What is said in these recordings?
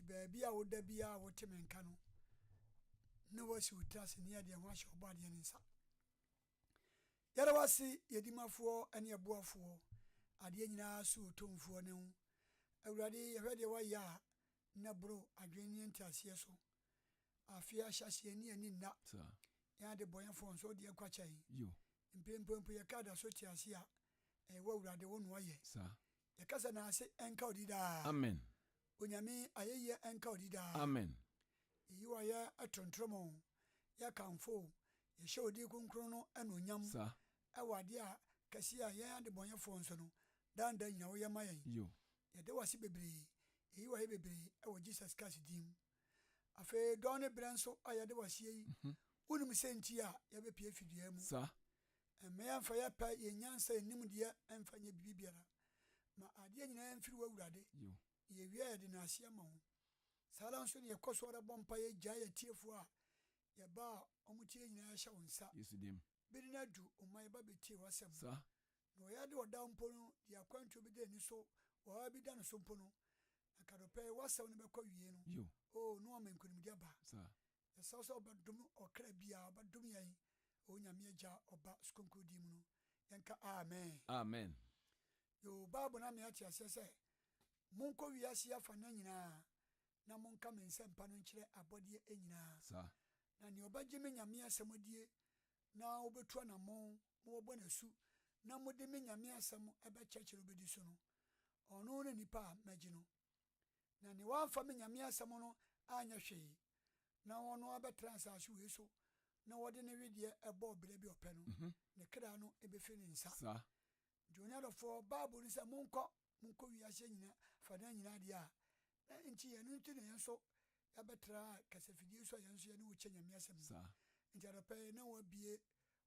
baabi a woda biara a wote me nka no, na woasi wo tiri ase ne yɛde yɛn ho ahyɛ Ɔbɔadeɛ no nsa. Yɛda wo ase, yɛn Dimafoɔ ne yɛn Boafoɔ, adeɛ nyinaa so Otumfoɔ ne wo. Awurade, yɛhwɛ deɛ woayɛ a, na ɛboro adwene ne nteaseɛ so. Afe ahyɛaseɛ ne ani nna. Yɛn adebɔnyɛfoɔ nso, wode yɛn kwa kyɛ yɛn. Mprempren mpo yɛka da so te ase a, ɛyɛ wo Awurade, wo na woayɛ. Yɛka sɛ naase nka wo din daa. Amen. Onyame ayɛyie nka wo din daa. Amen. Yɛyi wo ayɛ tontorom o, yɛkamfo o, yɛhyɛ wo din kronkron no anuonyam wɔ adeɛ a kɛseɛ a yɛn adebɔnyɛfoɔ nso no, daa nda nyina woyɛ ma yɛn. Yɛda wo ase bebree, yɛyi wo ayɛ bebree wɔ Jesus Christ din mu. Afei dɔn ne berɛ nso a yɛde wo aseɛ yi, wonim sɛ nti a yɛbɛpue afi dua mu. Mma yɛmfa yɛ pɛ, yɛn nyansa, yɛn nimdeɛ mfa nyɛ biribi biara. Ma adeɛ nyinaa mfiri wo Awurade, na yɛwie a yɛde naaseɛ ma wo. Saa ara nso na yɛkɔ so ara bɔ mpaeɛ gyae atiefoɔ a yɛba a wɔtie nyinaa hyɛ wo nsa. Bere no adu, mma yɛba bɛtie w'asɛm. Na ɔyɛ de ɔda mpo no, deɛ akwantuo bi da ani so, ɔhaw bi da no so mpo no, anka dɔpɛ yi w'asɛm no bɛkɔ awie no, oo, na wama nkonimdi aba. Yɛsrɛ wo sɛ wobɛdom ɔkra biara, wobɛdom yɛn, wɔ Onyame Agya, Ɔba, Su Kronkron din mu no, yɛnka Amen. Amen. Yoo, Bible no ama yɛate aseɛ sɛ, Monkɔ wiase afanna nyinaa, na monka me nsɛmpa no nkyerɛ abɔdeɛ nyinaa. Na nea ɔbɛgye me Nyame asɛm adie, na ɔbɛtu anammɔn ma wɔabɔ no asu, na mode me Nyame asɛm bɛkyerɛkyerɛ ɔbɛdi so no, ɔno ne nipa a mɛgye no. Na nea wamfa me Nyame asɛm no anyɛ hwee, na ɔno ara bɛtena asase wei so, na ɔde ne wedeɛ bɔ ɔbra bi a ɔpɛ no, ne kra no bɛfiri ne nsa. Nti onua dɔfoɔ, Bible no sɛ monkɔ, monkɔ wiase nyina, afanan nyinaa deɛ a, na nti ɛno nti na yɛn nso yɛabɛtra kasafidie so a yɛn nso yɛne wo kyɛ Nyame asɛm yi. Nti anɔpa yi na wabie,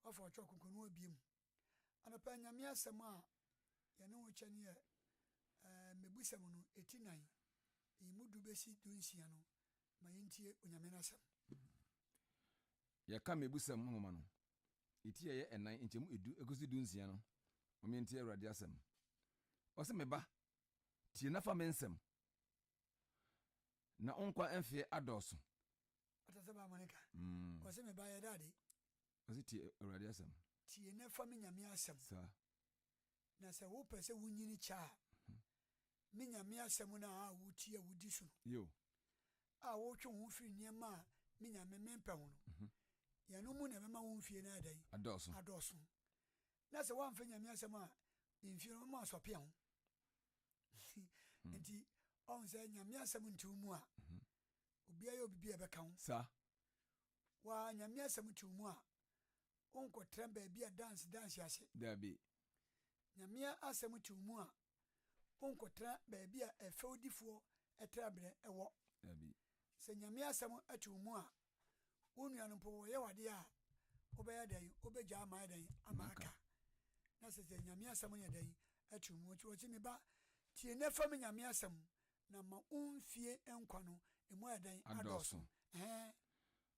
wafa ɔtwerɛ kronkron na wabie mu. Anɔpa yi Nyame asɛm a yɛne wo kyɛ no yɛ eh, Mmebusɛm no, eti nan, ɛyi mu du bɛsi 16 no, ma yɛntie Onyame no asɛm. Yɛka Mmebusɛm nwoma no, eti a ɛyɛ ɛnan, nkyɛmu edu ekosi 16 no, ma yɛntie Awurade asɛm. Ɔse, Me ba, tie na fa me nsɛm, na wo nkwa mfeɛ adɔɔso. Ɔte sɛ Bible no ka. Ɔse, Me ba, yɛ dɛ ade. Ɔse, Tie Awurade asɛm. Tie na fa me Nyame asɛm. Na sɛ wopɛ sɛ wonyini kyɛ a, me Nyame asɛm no a wotie a wodi so no, a wotwe wo ho firi nneɛma a me Nyame mempɛ ho no, yɛno mu na ɛbɛma wo mfie no ayɛ dɛn? Adɔɔso. Adɔɔso. Na sɛ woamfa Nyame asɛm a, mfie no bɛma asɔpea ho. Nti, ɔhu sɛ Nyame asɛm nte wo mu a, obiara yɛ obibi a ɛbɛka ho. Waa Nyame asɛm te wo mu a, wonkɔtra baabi a dance dance ase. Dabi. Nyame asɛm te wo mu a, wonkɔtra baabi a ɛfɛwdifoɔ tra berɛ wɔ. Dabi. Sɛ Nyame asɛm te wo mu a, wo nua no mpo wɔyɛ wo adeɛ a, wobɛyɛ dɛn? Wobɛgyaa ama ayɛ dɛn? Ama aka. Na sɛ sɛ Nyame asɛm yɛ dɛn? Ɛte wo mu. Nti wɔse me ba, tie na fa me Nyame asɛm, na ma wo mfie nkwa no emu ayɛ dɛn? Adɔɔso. Ɛhɛn.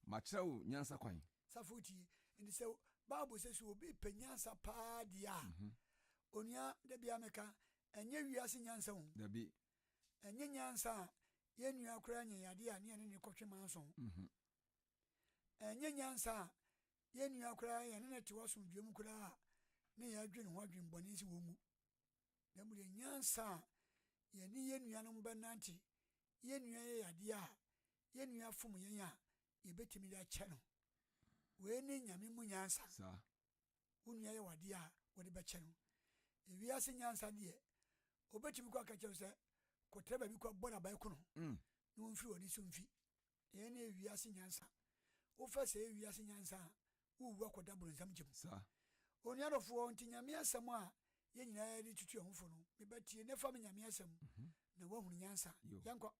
Makyerɛ wo nyansa kwan. Safo tie. Nti sɛ Bible sɛ sɛ obi pɛ nyansa paa deɛ a, onua, da biara meka, ɛnyɛ wiase nyansa o. Dabi. Ɛnyɛ nyansa a yɛn nua koraa nya yadeɛ a ne yɛne no kɔtwe manso. Ɛnyɛ nyansa a yɛn nua koraa yɛne no te hɔ asomdwoeɛ mu koraa a ne yɛdwene ho adwene bɔne sɛ wɔnwu. Na mmom deɛ nyansa a yɛne yɛn nuanom bɛnante, yɛn nua yɛ yadeɛ a, yɛn nua fom yɛn a, yɛbɛtumi de akyɛ no. Wei ne Nyame mu nyansa. Wo nua yɛ wadeɛ a, wode bɛkyɛ no. Ewiase nyansa deɛ, obɛtumi kɔ aka kyerɛ wo sɛ kɔtra baabi kɔ bɔ n'aban ko no, na wɔmfiri w'ani so mfi. Yɛn ne ewiase nyansa. Wofa sɛ ewiase nyansa a, wowu akɔda borɔnsam gya mu. Onua dɔfoɔ, nti Nyame asɛm a yɛn nyinaa yɛde tutu yɛn ho fo no, me ba tie na fa me Nyame asɛm, na woahunu nyansa. Yɛnkɔ.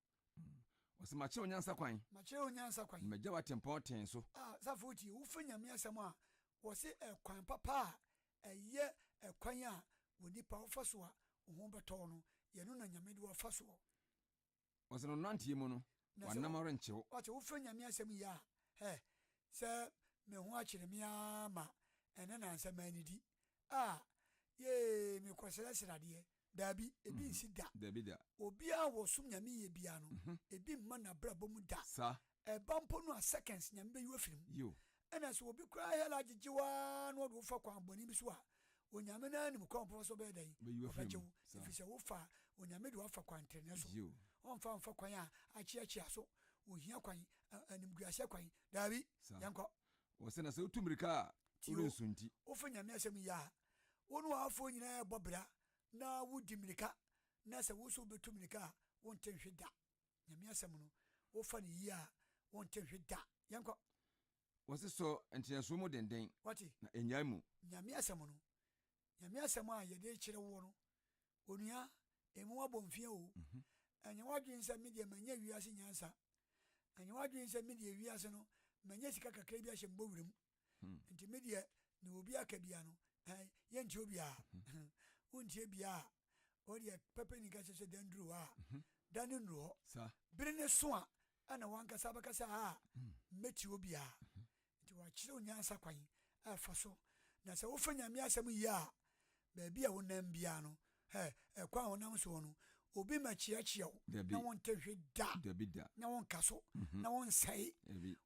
Ɔse, makyerɛ wo nyansa kwan. Makyerɛ wo nyansa kwan. Na magya wo atempɔn tee so. Ah, safo wotie, wofa Nyame asɛm a, wɔse ɛkwan papa a ɛyɛ ɛkwan a onipa wofa so a wo ho bɛtɔ wo no, yɛno na Nyame de wo afa soɔ. Ɔse no nanteɛ mu no, w'anam renkye wo. Wate, wofa Nyame asɛm yie a, hɛ, sɛ me ho akyere me ara ma ɛnnɛ nansa mannidi a, yee, mekɔsrɛsrɛ adeɛ. Daabi, ebi nsi da. Dabi da. Obiara a ɔsom Nyame yie biara no, ebi mma n'abrabɔ mu da. Saa. Ɛba mpo no a seconds Nyame bɛyi wo afiri mu. Yiw. Ɛna sɛ obi koraa hell agyegye wo ara na ɔde wo fa kwan bɔne bi so a, Onyame no ara nim kwan a ɔbɛfa so ɔbɛyɛ dɛn? Ɔbɛyi wo afiri Ɔbɛgye mu. wo. Saa. Ɛfiri sɛ wofa, Onyame de wo afa kwan trenee so. Yiw. Ɔmfa wo mfa kwan a akyeakyea so, ohia kwan, animguaseɛ kwan. Daabi. Saa. Yɛnkɔ. Ɔse na sɛ wotu mmirika a, Tie o, worensunti. wofa Nyame asɛm yie a, wo ne w'afoɔ nyinaa rebɔ bra na wodi mmirika, na sɛ wo nso wobɛtu mmirika a, wonte nhwe da. Nyame asɛm no, wofa no yie a, wonte nhwe da. Yɛnkɔ. Wɔse sɔ nteɛsoɔ mu denden, Wate? na ɛnnyae mu. Nyame asɛm no, Nyame asɛm a yɛde rekyerɛ woɔ no, onua, mmu w'abɔnfia o. Ɛnyɛ w'adwene sɛ me deɛ manya wiase nyansa. Ɛnyɛ w'adwene sɛ me deɛ wiase no, manya sika kakra bi ahyɛ me bɔwerɛ mu. Nti me deɛ, nea obi aka biara no, ɛn, yɛntie obiara. Wontie biara a, wo deɛ pɛpɛ ni ka kyerɛ sɛ dan duru hɔ a, dan no nnuru hɔ. Bere no so a, ɛna w'ankasa bɛka sɛ, aa, mɛtie obiara. Nti wɔakyerɛ wo nyansa kwan a ɛfa so. Na sɛ wofa Nyame asɛm yie a, baabi a wonam biara no, hɛ, ɛkwan a wonam soɔ no, obi mmɛkyeakyea wo na wonte hwe da, na wonka so, na wonsɛe.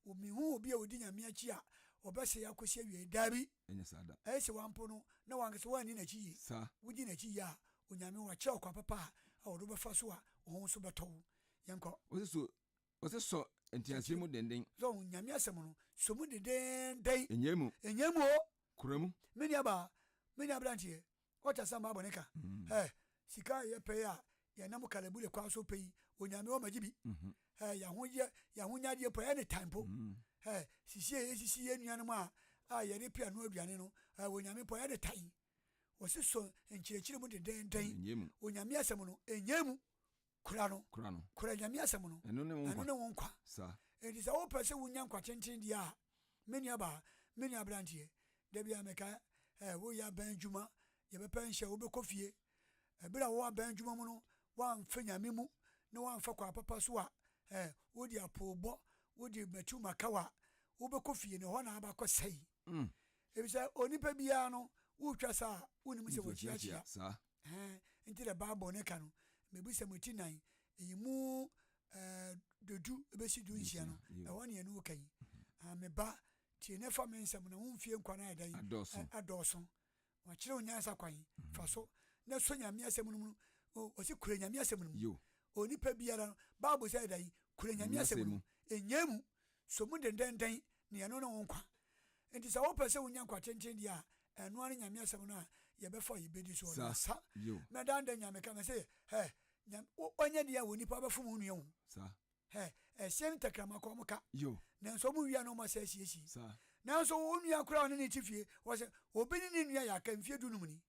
Menhu obi a ɔdi Nyame akyi a ɔbɛsɛe akɔsi awiei. Daabi. Ɛyɛ sɛ wampo no na wankasa woanni n'akyi yie. Wodi n'akyi yie a, Onyame wakyerɛ wo kwan papa a ɔde wo bɛfa so a wo ho nso bɛtɔ wo. Yɛnkɔ. Ɔse so Ɔse sɔ nteaseɛ mu denden. Sɛ ɔho Nyame asɛm no, sɔ mu dendeenden. Ɛnyɛ mu. Ɛnyɛ mu o. Kura mu. Me nua baa, me nua abranteɛ, ɔte asɛm maa bɔne ka. Hɛ, sika a yɛpɛ yi a yɛnam kalabule kwan so pɛ yi, Onyame ɔma gye bi. Hɛ, yɛahoyɛ, yɛahonyadeɛ mpo, ɛyɛ ne tan mpo. Hɛ, sisi a yɛsisi yɛn nuanom a, a yɛde pɛ ano aduane no, hɛ, Onyame mpo ɛyɛ ne tan. Ɔse sɔ nkyerɛkyerɛ mu dendeenden. Onyame asɛm no, ɛnyɛ mu. Kura no. Kura no. Kura Nyame asɛm no. Ɛno ne wo nkwa. Ɛno ne wo nkwa. Saa. Enti sɛ wopɛ sɛ wonya nkwa tenten deɛ a, me nuabaa, me nua aberanteɛ, da biara meka, eh, woyɛ aban adwuma, yɛbɛpɛ nhyɛ wobɛkɔ fie. Ɛberɛ a wowɔ aban adwuma mu no, woamfa Nyame mu na woamfa kwan papa so a, eh, wode apoobɔ, wode matu makawa a, wobɛkɔ fie no, ɛhɔ na abakɔ sɛe. Efisɛ onipa biara no, wotwa sa a, wonnim sɛ wakyiakyia. Saa. Ɛhɛn, nti dɛ Bible no ka no, mebisa mo ti nan, iyi mu dodu besi dunsia no, ɛhɔ na yɛne wo ka yi. Ah, me ba, tie na fa me nsɛm na wo mfie nkwa no ayɛ dɛn? Adɔɔso. Adɔɔso. Wɔakyerɛ wo nyansa kwan, fa so na sɔ Nyame asɛm no mu. Ɔse kura Nyame asɛm no mu. Onipa biara no, Bible sɛ ayɛ dɛn? Kura Nyame asɛm no mu. Ɛnyɛ mu. Sɔ mu dendenden na ɛno ne wo nkwa. Enti sɛ wopɛ sɛ wunya nkwa tenten deɛ a, ɛno ara ne Nyame asɛm no a yɛbɛfa a yɛbɛdi soɔ no. Sa. Sa. Yiw. Mɛdan dɛ Nyame ka mese, hɛ, Nyame, wo, ɔnyɛ deɛ a onipa bɛfom wo nua o. Sa. Hɛ, ɛseɛ ne tɛkrɛma kɔ ɔmo ka. Yiw. Nanso ɔmo wie a na ɔmo asɛ asiesie. Sa. Nanso wo nua koraa a ɔne ne te fie, wɔse, obi ne ne nua yɛ aka mfie dunum ni.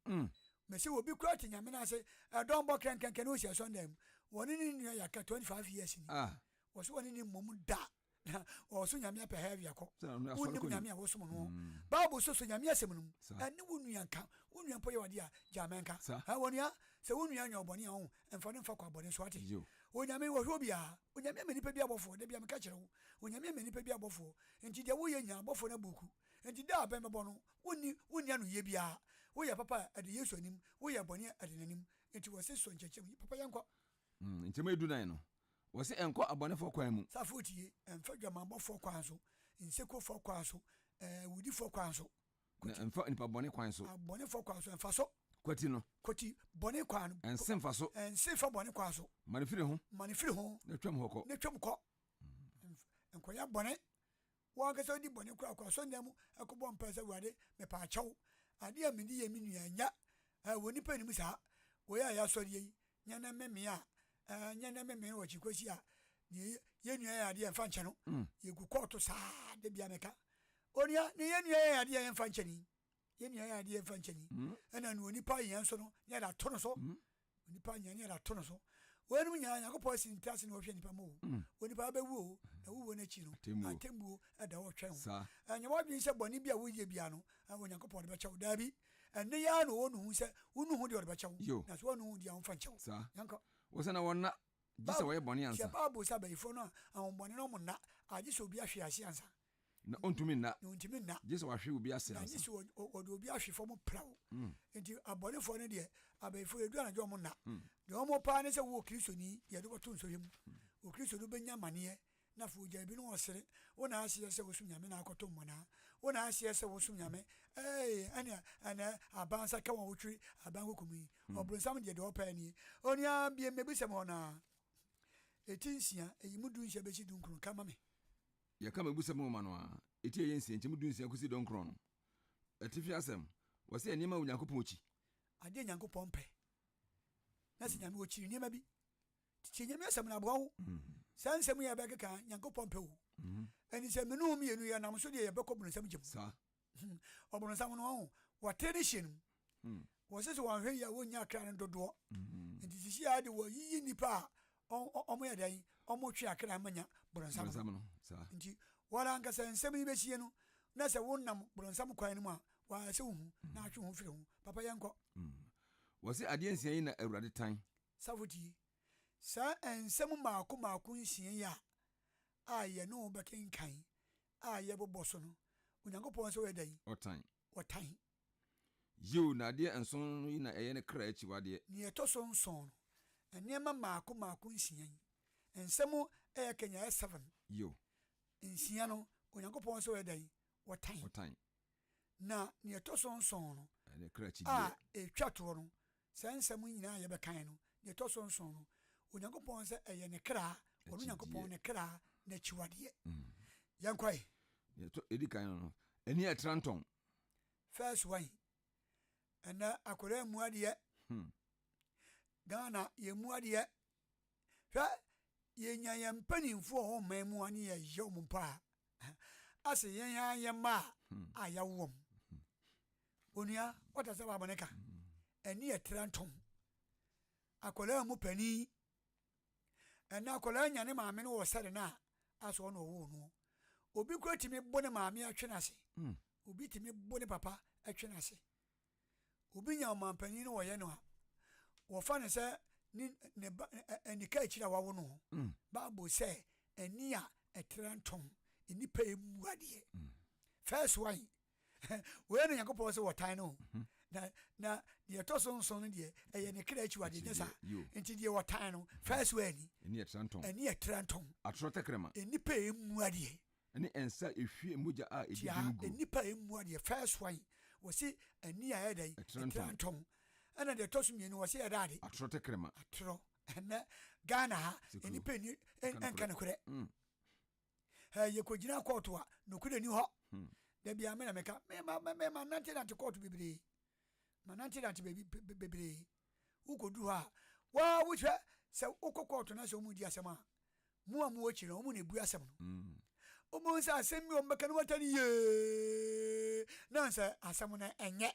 Mese obi koraa te Nyame nan ase, ɛdɔn bɔ krɛnkrɛnkrɛn na osi asɔndan mu, wɔne ne nua yɛ aka 25 years ni. Ah. Wɔse wɔne ne mmom da. Na ɔso Nyame apɛ heavy akɔ. Wonnim Nyame a wosom no. Bible so so Nyame asɛm no mu. Ɛne wo nua nka. Wo nua mpo yɛ wade a, gyaa mɛnka. Onua, sɛ wo nua nyɛ ɔbɔne a, ɔho, mfa no mfa kwa bɔne so ate. Onyame wɔhwɛ obiara. Onyame ama nipa bi abɔfoɔ. Da bia meka kyerɛ wo. Onyame ama nipa bi abɔfoɔ. Nti deɛ woyɛ nyinaa, abɔfoɔ no abu ku. Nti da a bɛn bɛbɔ no, wonni, wonni anoyie biara. Woyɛ papa a, ɛde Yesu anim. Woyɛ bɔne a, ɛde n'anim. Nti wɔse sɔ nkyɛkyerɛ mu. Papa yɛnkɔ. Nkyɛmu edunan no, wɔse ɛnkɔ abɔnefoɔ kwan mu. Safoɔ tie, ɛmfa dwamanbɔfoɔ kwan so, nsekuofoɔ kwan so, awudifoɔ kwan so. Na ɛmfa onipa bɔne kwan so. Abɔnefoɔ kwan so, ɛmfa so. Kwati no. Kwati bɔne kwan no. Ɛnse mfa so. Ɛnse mfa bɔne kwan so. Mane firi ho. Mane firi ho. Na twam hɔ kɔ. Na twam kɔ. Nkɔyɛ bɔne. Wo ankasa wodi bɔne koraa kɔ asɔndan mu kɔbɔ mpae sɛ, Awurade, mepaakyɛw, ade a mede yɛ me nua nyɛ. Ɛɛ, wɔ nnipa anim saa. Wei a yɛasɔre yi, nyɛ ne memee a, ɛɛ, nyɛ ne memee wɔ kyikwasi a, nea yɛn nua yɛ adeɛ yɛmfa nkyɛ no. Yɛgu kɔɔto saa, da bia meka. Onua, nea yɛn nua yɛ adeɛ yɛmfa nkyɛ ni. Yɛn nua yɛ adeɛ yɛmfa nkyɛ ni. Ɛna nea onipa yɛ nso no, ne yɛde ato no so. Onipa nyɛ ne yɛde ato no so. Weinom nyinaa Nyankopɔn asi ne tiri ase na ɔhwɛ nipa ma o. Mm. Onipa bɛwu o, na wuwuo no akyi no, atemmuo ɛda hɔ twɛn wo. Ɛnyɛ w'adwene sɛ bɔne bi a woyɛ bia no, Onyankopɔn de bɛkyɛ wo. Daabi. Ɛnne yi ara na ɔwɔ nuhu sɛ wonu ho deɛ ɔde bɛkyɛ wo. Na sɛ woanu ho deɛ a ɔmfa nkyɛ wo. Yɛnkɔ. Wɔ sɛ na wɔnna gye sɛ wɔyɛ bɔne ansa. Tiɛ Bible sɛ abayifoɔ no a ahombɔne no wɔn nna, agye sɛ obi ahwe ase ansa. Na ɔntumi nna. Na ɔntumi nna. Gye sɛ wahwe obi ase ansa. Na gye sɛ wɔde obi ahwe fam praw. Mm. Nti abɔnefoɔ no deɛ, abayifoɔ yɛdu anadwo wɔn nna. Mm. Deɛ wɔn paa ne sɛ wowɔ Kristoni, yɛde wɔto nsɔhwɛ mu. Mm. Okristoni bɛnya amaneɛ na afei ogyae bi na ɔsere. Wo na aseɛ sɛ wosom Nyame na akɔto mmɔnaa. Wo na aseɛ sɛ wosom Nyame. Eei ɛne ɛnɛ aban nsa ka wɔn a wotwiri aban koko mu yi. Ɔbronsam deɛ deɛ ɔpɛ nie. Onua bie mmɛbisɛm hɔ naa. Eti nsia, eyi mu dunsia bɛsi dunkron, ka ma me. Yɛka mmɛbusɛm nwoma no a, eti a ɛyɛ nsia, nkyɛmu dunsia kɔsi dunkron no. Atifi asɛm, Wɔse nneɛma a Onyankopɔn kyi. Adeɛ Nyankopɔn pɛ. Na sɛ Nyame ɔkyiri nneɛma bi. Tie Nyame asɛm no aboa wo. Saa nsɛm yi a yɛbɛkeka Nyankopɔn pɛ o. Ɛnti sɛ mene wo mmienu yɛnam so deɛ yɛbɛkɔ bronsam gya mu. Saa. Ɔbronsam no ɔho wɔtere ne hyɛ no mu. Wɔse sɛ wɔanhwɛ yie a wɔnnya akra no dodoɔ. Nti sisi a de wɔyiyi nnipa a wɔn yɛ dɛn wɔn twe akra ma nya bronsam no. Nti wɔn ankasa nsɛm yi bɛsie no na sɛ wonam bronsam kwan no mu a wɔayɛ sɛ wohu na atwe ho firi ho. Papa yɛnkɔ. Wɔse adeɛ nsia yi na Awurade tan. Safo tie, saa nsɛm mmaako mmaako nsia yi a a yɛne wo bɛkenkan a yɛbobɔ so no, Onyankopɔn sɛ ɔyɛ dɛn? Ɔtan. Ɔtan. Yiw, na adeɛ nson no yi na ɛyɛ ne kra akyiwadeɛ. Nea ɛtɔ so nson no, nneɛma mmaako mmaako nsia yi, nsɛm a ɛyɛ kanyan ɛyɛ seven. Yiw. Nsia no, Onyankopɔn sɛ ɔyɛ dɛn? Ɔtan. Ɔtan. Na nea ɛtɔ so nson no, Ɛne kra a akyideɛ. ɛtwa toɔ no, saa nsɛm yi nyinaa a yɛbɛkan no, deɛ ɛtɔ so nson no, Onyankopɔn sɛ ɛyɛ ne kra, ɔno Nyankopɔn ne kra n'akyiwadeɛ. Yɛnkɔe. Deɛ ɛtɔ ɛdi kan no, ani a ɛtra ntɔn. First one, ɛnɛ akwadaa mmu adeɛ. Hmm. Ghana yɛmmu adeɛ. Hwɛ, yɛnya yɛn mpanimfoɔ wɔ ɔman mu a ne yɛyɛ wɔn mpo a, ase yɛn ara yɛn mma a hmm. a yɛawo wɔn. Onua, wɔta sɛ wɔabɔ ne ka. Ani ɛtra ntɔn. Akwadaa mu panin. Ɛnna akwadaa nya ne maame no wɔ sɛre no a, asɛ ɔna ɔwoo no. Obi kura tumi bo ne maame atwe n'ase. Hmm. Obi tumi bo ne papa atwe n'ase. Obi nya ɔmanpanin no wɔyɛ no a, wɔfa no sɛ ne ne ba anika akyiri a wawo no ho. Mm. Bible sɛ ani a ɛtra ntɔn nnipa emu adeɛ. Mm. First one wei na Nyankopɔn sɛ wɔtan no. Mm-hmm. Na na deɛ ɛtɔ so nson no deɛ ɛyɛ ne kra akyiwadeɛ nyɛ saa. Nti deɛ wɔtan no first one ni. Ani ɛtra ntɔn. Ani ɛtra ntɔn. Atorɔ tɛkrɛma. Nnipa emu adeɛ. Ne nsa a ehwie mogya a edi Tia bem gu. nnipa a emmu adeɛ, first one, wɔse ani a ɛyɛ dɛn? Ɛtra Ɛtra ntɔn. ntɔn. Ɛna deɛ ɛtɔ so mmienu wɔse ɛda ade. Atorɔ tɛkrɛma. Atorɔ. Ɛnɛ Ghana ha, Sekuro. nnipa nni Ɛnka ɛnka nokorɛ. nokorɛ. Mm. Ɛ yɛkɔgyina kɔɔto a, nokorɛ nni hɔ. Hmm. Da biara me na meka, me ma me me manantenante kɔɔto bebree. Manantenante baabi bebree. Wokɔduru hɔ a, waa wohwɛ sɛ wokɔ kɔɔto na sɛ wɔn di asɛm a, Mo a mowɔ akyiri no, wɔn na ebu asɛm no. Wobɛhu sɛ asɛm bi a wɔbɛka no wɔata no yie na sɛ asɛm no ɛnyɛ.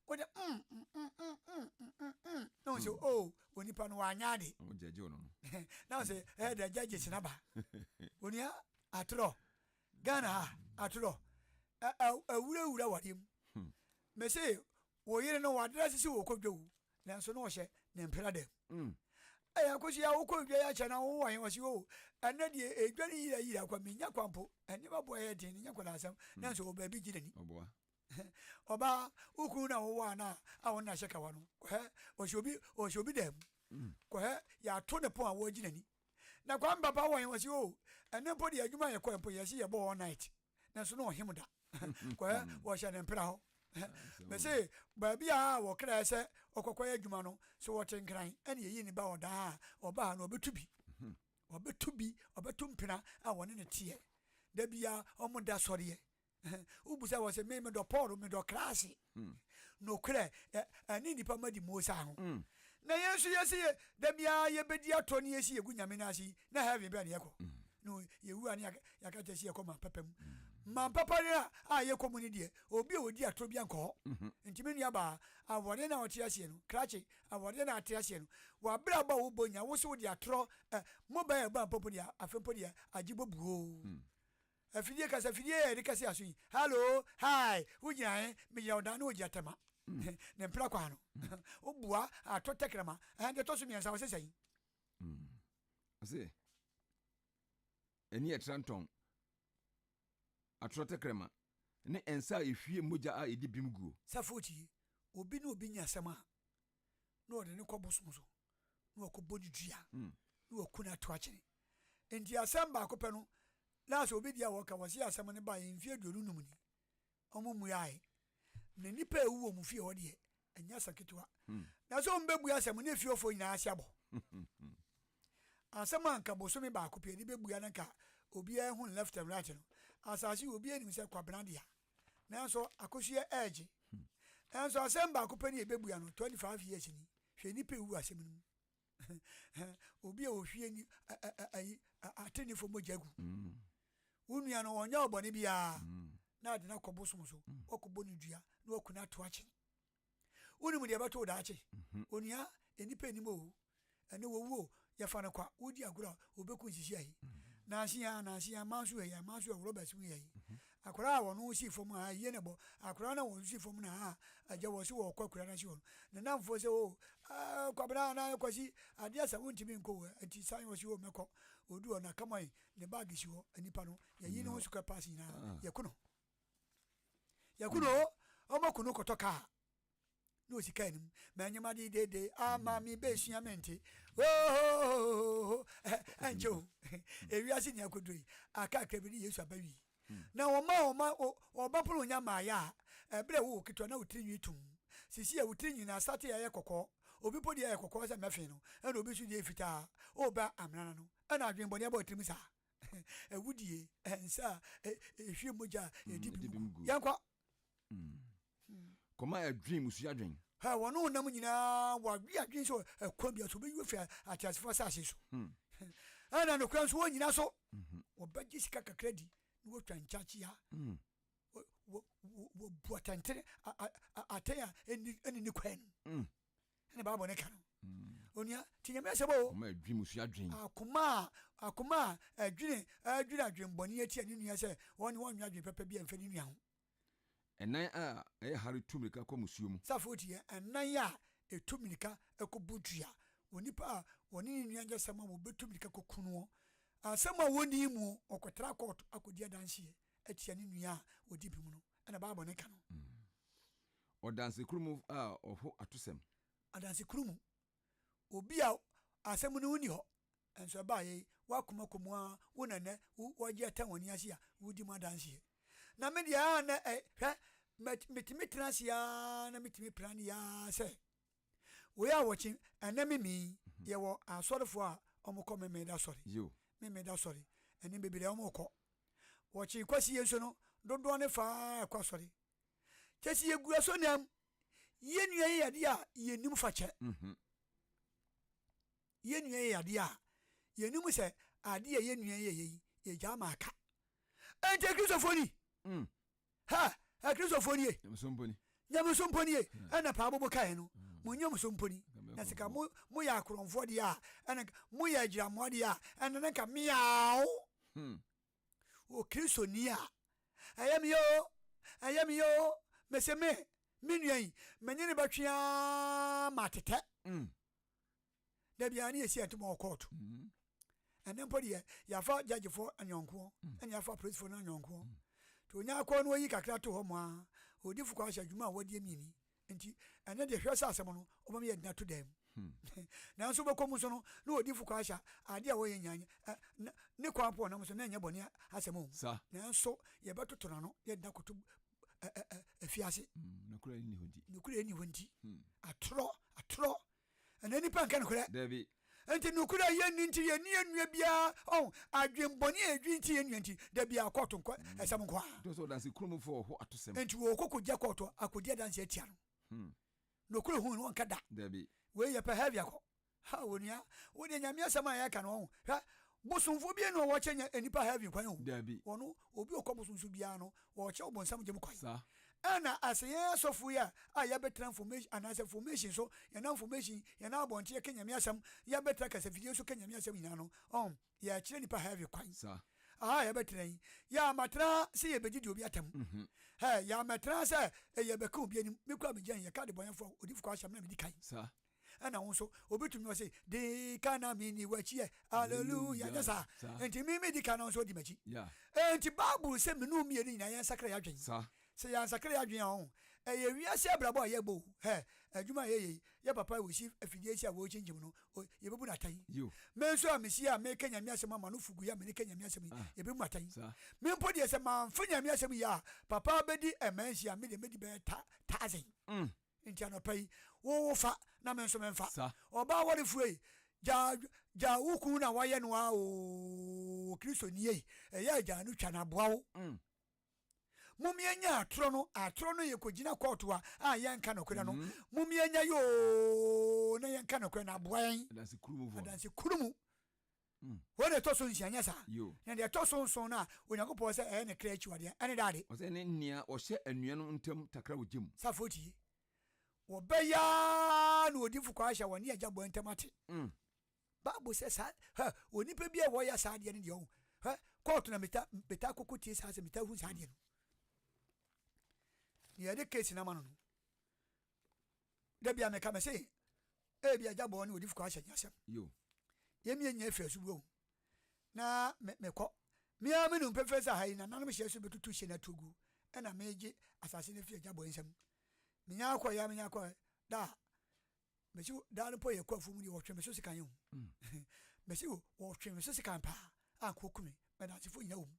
Wode mm mm mm mm mm mm mm na wɔn sɛ o oh, onipa no wanyɛ ade. Na wɔn sɛ ɛyɛ dɛ judges na ba. Onua atorɔ Ghana ha atorɔ awurawura wadeɛ mu. Mese Wo yere no wadrɛse sɛ ɔkɔ dwa o, nanso na ɔhyɛ ne mpena dɛm. Mm. Ɛyɛ akosua wokɔ dwa yi akyɛ na wowɔ he? Ɔse o, ɛnɛ deɛ edwa no yira yira kwa menya kwa mpo. Nneɛma boɔ yɛ den, nyɛ nkwadaa asɛm. Mm. Nanso ɔwɔ baabi gye n'ani. Ɔboa. Ɔbaa, wo kunu na wowɔ ana a wo nna hyɛ kawa no, kɔhɛ ɔhyɛ obi ɔhyɛ obi dan mu. Mm. Kɔhɛ yɛato ne pon a wɔregye n'ani. Na Kwame papa wɔ he? Ɔse o, ɛnɛ mpo deɛ adwuma a yɛkɔɛ mpo yɛse yɛbɔ all night. Nanso na ɔhem da. Kɔhɛ wɔhyɛ ne mpena hɔ. Mese baabi a wɔkraɛ sɛ ɔkɔkɔyɛ adwuma no, so wɔte nkran ɛne yɛyi ne ba ɔdaa a ɔba ha no ɔbɛtu bi. Ɔbɛtu bi, ɔbɛto mpena a wɔne ne teɛ. Da bia ɔmo da sɔreɛ. Wobusa wɔ sɛ me medɔ Paul, medɔ kraase. Nokorɛ, ɛne nnipa ma di Mosa ho. Na yɛn nso yɛse yɛ da biara yɛbɛdi atɔ ne yɛsi yɛgu Nyame no ase yi, na heaven bɛn na yɛkɔ? Na yɛwu a ne yɛaka kyerɛ sɛ yɛkɔ man papa mu. Man papa no a yɛkɔ mu no deɛ, obi a ɔdi atorɔ biara nkɔ hɔ. Nti me nuabaa, awareɛ no a ɔte aseɛ no, krakye, awareɛ no a ate aseɛ no, w'abrabɔ a wobɔ nyinaa, wo se wode atorɔ, mobile ɛbɔ ampa mpo deɛ, afei mpo deɛ agye bɔ buoo. Afidie kasa afidie yɛ yɛde kasa aso yi hallo hi wogyina he megyina ɔdan ne ogyina tɛma ne mpena kwan no wobua atɔ tɛkrɛma ɛhɛn deɛ ɛtɔ so mmiɛnsa wɔsɛ sɛn. Ɔse ɛni ɛtra ntɔn. Atorɔ tɛkrɛma, ne nsa a ɛhwie mogya a ɛdi bem guo. Safo tie, obi ne obi nya asɛm a, na ɔde no kɔ bosom so, na wakɔbɔ no dua, na waku no ato akyene. Enti asɛm baako pɛ no, last obi deɛ a wɔka, wɔse asɛm no baeɛ mfeɛ 25 ni, wɔn mmuae. Na nnipa a ɛwu wɔ wɔn fie hɔ deɛ, ɛnyɛ asɛm ketewa. Na sɛ wɔbɛbua asɛm no, na efiefoɔ nyinaa ase abɔ. Asɛm a nka bosome baako pɛ yɛde bɛbua no nka obiara hu left and right no, asase yi obiara nim sɛ Kwabena dea. Nanso akosua ɛregye. Nanso asɛm baako pɛ ne yɛbɛbua no 25 years ni. Hwɛ nnipa ɛwu asɛm no mu. Obi a ɔhwie ni ayi atenefo mogya gu. Wo nua no ɔnyɛ ɔbɔne biara na ade no akɔ bosom so, wakɔbɔ no dua na waku no ato akyene. Wonim deɛ ɛbɛto wo daakye? Onua, nnipa nnim o. Ɛnɛ wɔwu o, yɛfa no kwa, wodi agorɔ a, wɔbɛku nsisi ayi. Nanse ya, nanse ya, manso yɛ ya, manso yɛ rɔba si mu yɛ yi. Akwadaa a wɔn si fam a, yie na bɔ. Akwadaa na wɔn si fam na a, agya wɔ se wɔkɔ akura no ase hɔ no. Ne namfoɔ sɛ o, Kwabena anaa Kwasi, adeɛ asa wontumi nkɔ o, nti san wɔ se o mɛkɔ. Ɔdu hɔ na kamɔn, ne baage si hɔ, nipa no, yɛyi ne ho sukɛ pass nyinaa, yɛku no. Yɛku no o, ɔma ku no kɔtɔ kaa. Na osi kaa anim manyɛ de dede ama me bɛsua me nte ohohoho ɛnkyɛ o ewiase nea akoduro yi aka akra bi ne Yesu aba wi na wɔma wɔma wɔba pono nya maayɛ a ɛberɛ wo ketewa na wo tiri nwi tum sisi a wo tiri nwi na asate ɛyɛ kɔkɔɔ obi po deɛ ɛyɛ kɔkɔɔ sɛ mɛfe no ɛna obi nso deɛ fitaa ɔba amena no ɛna adwenbɔne abɔ tirim saa awudie nsa a ɛhwie mogya a ɛdi bi mu gu yɛnkɔ. Kɔma ɛdwen mmusua adwen. Hɛ, wɔne wo nam nyinaa wɔawe adwen sɛ ɛkwan bia so wɔbɛyi wo afiri ateasefoɔ asase so. Ɛna nokorɛ nso wɔnnyina so. Wɔbɛgye sika kakra di na wɔatwa nkyakyea. Wɔbu atɛntene atɛn a ɛnni ne kwan mu. Ɛna Bible ne ka no. Onua, ti Nyame asɛm o. Akoma a ɛdwen mmusua adwen. Akoma a akoma a ɛdwene ɛdwene adwenbɔne atia ne nua sɛ wɔne wɔnwe adwen papa bi amfa ne nua ho. Ɛnan a ɛyɛ hare tu mmirika kɔ mmusuo mu. Safoɔ ti yɛ ɛnan a ɛtu mmirika kɔ bɔ dua. Onipa a ɔne ne nua nyɛ asɛm a wɔbɛtu mmirika kɔku noɔ. Asɛm a wɔnni mu, ɔkɔtra kɔɔto akɔdi adanseɛ atia ne nua a ɔdi bem no. Ɛna Bible no ka no. Ɔdansekuru a ɔho atosɛm. Adansekurumu mu, obi a asɛm no nni hɔ nso ɛbaeɛ yi, w'akoma kɔ mu ara, wo na nnɛ wɔgye atɛn w'ani ase a wodi mu adanseɛ. Na me deɛ a na ɛ, hwɛ, metumi tena ase ara na metumi pra ne ara sɛ wei a wɔkye ɛnɛ meme yɛwɔ asɔrefoɔ a wɔkɔ Memeda sɔre, Memeda sɔre, ɛne bebree a wɔkɔ. Wɔkye Kwasie nso no, dodoɔ ne faa ɛkɔ asɔre. Kyɛ sɛ yɛgu asɔnnam, yɛn nua yɛ yadeɛ a yɛnnim fa kyɛ. Mhm. Yɛn nua yɛ yadeɛ a yɛnnim sɛ adeɛ a yɛn nua yɛ yɛ yi yɛgyaa ma aka. Ɛnti akristofoɔ ni. Mm. Ha, akristofoɔ nie. Nyamesom mpo nie. Hmm. Ɛna paa bobo kae no. Hmm. Mo nyamesom mpo ni. Na sika mo mo yɛ akorɔmfoɔ deɛ a ɛna mo yɛ agyiramoa deɛ a ɛna ne nka miaw. Hmm. Wɔ Kristoni a, ɛyɛ me oo, ɛyɛ me oo, mese me, me nua yi, me ne no bɛtwe ara ma atetɛ. Mm. Da biara ne yɛsi ɛntoma wɔ kɔɔto. Mm. Ɛnɛ mpo deɛ yɛafa gyagyefoɔ anyɔnkoɔ mm. ɛne yɛafa apolisifoɔ no anyɔnkoɔ. Mm. Nti onya akɔ no oyi kakra to hɔ mo a, odifo kɔ ahyɛ adwuma a wɔadi mmieni. Nti ɛnɛ deɛ hwɛ sɛ asɛm no wɔbɛma yɛde no ato dan mu. Hmm. Nanso wobɛkɔ mu nso no na odifo kɔ ahyɛ adeɛ a wɔyɛ nyinaa ne kwan po ɔnam so na ɛnyɛ bɔne asɛm o. Nanso yɛbɛtoto n'ano yɛde no akɔto afiase. Hmm, nokorɛ nni hɔ nti. Nokorɛ nni hɔ nti. Hmm. Atorɔ atorɔ Ɛnɛ nipa nka nokorɛ. Dabi. Nti nokorɛ a yɛnni nti yɛnni yɛn nua biara ɔn adwenbɔne a yɛdwen ti yɛn nua nti da biara kɔɔto nkɔ mm. ɛsɛm nko a. Nti sɛ ɔdanse kurom fo ɔho atosɛm. Nti wɔ kɔkɔ gya kɔɔto akɔdi adanse atia no. Hmm. Nokorɛ hu no ɔnka da. Dabi. Wei yɛpɛ heavy akɔ. Ha onua wo deɛ Nyame asɛm a yɛka no ɔho hwɛ bosomfoɔ bi enu a wɔkyɛ nya nipa heaven kwan o. Dabi. Wɔno obi ɔkɔ bosom so biara no wɔkyɛ ɔbonsam gyem kwan. Sa. Ɛna asɛ yɛn asɔfo yi a a yɛbɛtena formation anaasɛ formation so yɛnam formation yɛnam abɔnten yɛka Nyame asɛm yɛbɛtena kasafidie so ka Nyame asɛm nyinaa no ɔho yɛkyerɛ nipa heaven kwan. Sa. Aha a yɛbɛtena yi yɛamatena sɛ yɛbɛdidi obi atam. Hɛ yɛamatena sɛ yɛbɛka obi anim me kura megyina yɛka adebɔnyɛfoɔ a odifo kɔ ahyɛ me na medi kan. Sa. Ɛna wo nso, obi tumi ɔse, di kan na menni w'akyi ɛ, hallelujah, nyɛ saa? Enti me medi kan na wo nso wodi m'akyi. Enti Bible se me ne wo mmienu nyinaa yɛnsakra yɛn adwene. Sɛ yɛansakra yɛn adwene a, ɔho, ɛyɛ wiase abrabɔ a yɛbɔ o, hɛ, adwuma a yɛyɛ yi, yɛ papa a ɔsi afidie si a wɔrekyinkyim no, o, yɛbɛbu no atɛn. Me nso a mesi a meka Nyame asɛm ama no fugu yi a mene ka Nyame asɛm yi, yɛbɛbu me atɛn. Me mpo deɛ sɛ mamfa Nyame asɛm yi a, papa bɛdi mmansia a, me deɛ mɛdi bɛyɛ ta, thousand. Nti anɔpa yi, wo wo fa na me nso memfa. Ɔbaa warefoɔ yi, gyaa, gyaa wo kunu na wayɛ no ara oo, Kristoni ei, ɛyɛ a gyaa no twa no aboa wo. Mom yɛnya atorɔ no, atorɔ no yɛkɔgyina kɔɔto a, a yɛnka nokorɛ no. Mom yɛnya yoo na yɛnka nokorɛ no aboa yɛn. Adanse kuru mu. Wei na ɛtɔ so nsia, nyɛ saa? Na deɛ ɛtɔ so nson no a Onyankopɔn sɛ ɛyɛ ne kra akyiwadeɛ, ɛne dɛ ade. Ɔsɛ ne nea ɔhyɛ anuanom ntam takra wɔ gya mu. Safoɔ tie. Wɔbɛyɛ ara na odifo kɔ ahyɛ wɔne agya bɔ ntam ate. Bible sɛ saa, hɛ, onipa bi a wɔyɛ saa adeɛ no deɛ ɔho, hɛ, kɔɔto na meta, meta koko tie saa sɛ meta hu saa adeɛ no. Deɛ yɛde case no ama no no, da bi a meka me se, ebi agya bɔ ne odifo kɔ ahyɛ nyɛ asɛm. Yɛmie nyɛ afiri asubuo ho. Na me, mekɔ. Me ara menim pefee sɛ ha yi nananom hyɛ so bɛtutu hyɛ no atuo gu, ɛna megye asase no afiri agya bɔ nsam. Menya akɔ ya, menya akɔ da a, Mesi daa no mpo yɛ kɔ afuo mu deɛ wɔtwe me so sekan o. Mesi wɔtwe me so sekan paa a nka wɔku me. Mɛdansefo nyina wɔ mu.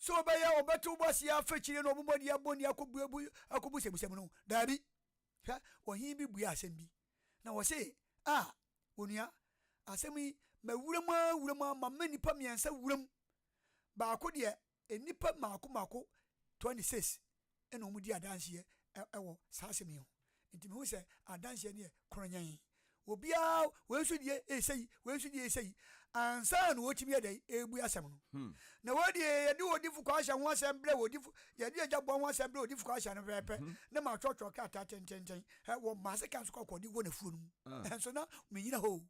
Sɛ wɔbɛyɛ wɔbɛto wo ase afɛkyire na wɔbɛbɔ de abɔ ni akɔbu akɔbu sɛmusɛmu no daabi. Hwɛ ɔhen bi bua asɛm bi na wɔse a onua asɛm yi mawura mu ara wura mu ara ma me nnipa mmiɛnsa wura mu baako deɛ Nnipa mmaako mmaako 26 na wɔdi adanseɛ wɔ saa asɛm yi ho. Nti mehu sɛ adanseɛ no yɛ koronyɛn. Obiara, wei nso deɛ ɛyɛ sei, wei nso deɛ ɛyɛ sei. Ansa na wɔtumi yɛ dɛn ɛrebu asɛm no. Hmm. Na wei deɛ yɛde odifo kɔ ahyɛ ho asɛm brɛ odifo, yɛde agya bɔ ho asɛm brɛ odifo kɔ ahyɛ no pɛpɛpɛ hmm. na ma atwerɛtwerɛ krataa tententen. Wɔ mmaase kan so kɔ akɔde wɔ n'afuo no mu. Ah. Nso na menyina hɔ o.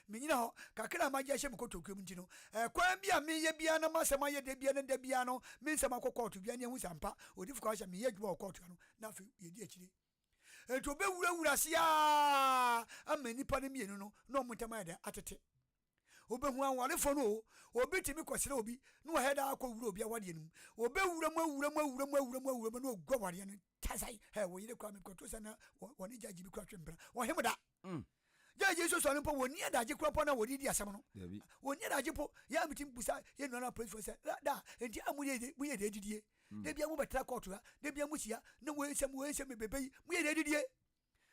Minyina hɔ, kakra a magye ahyɛ me kotokuo mu nti no, ɛkwan bi a meyɛ biara na m'asɛm ayɛ da biara ne da biara no, me nsɛm akɔ kɔɔto biara ne ahu sɛ ampa odifo kɔ ahyɛ meyɛ adwuma wɔ kɔɔto ano na afei yɛdi akyire. Enti obɛwurawura ase ara ama nnipa no mmienu no na wɔn ntam ayɛ dɛ atete. Wobɛhu awarefoɔ no o, obi tumi kɔsrɛ obi na wahɛ daa akɔwura obi awadeɛ no mu. Obɛwura mu awura mu awura mu awura mu awura mu na ɔgu awareɛ no tasae. Hɛ, wo yere koraa mekɔto sɛ na wɔne gyagye bi koraa twe mpena. Wɔhem da. Mm. Gyagye nso sɔre mpo wɔnni adagye koraa mpo na wɔde di asɛm no. Wɔnni adagye mpo. Yɛ a metim busa yɛ nnuanom apolisifoɔ sɛ da nti a moyɛ moyɛ deɛ adidie. Mm. Da bia mobɛtra kɔɔto ha, da bia mohyia na wei nsɛm wei nsɛm bebrebe yi moyɛ deɛ adidie.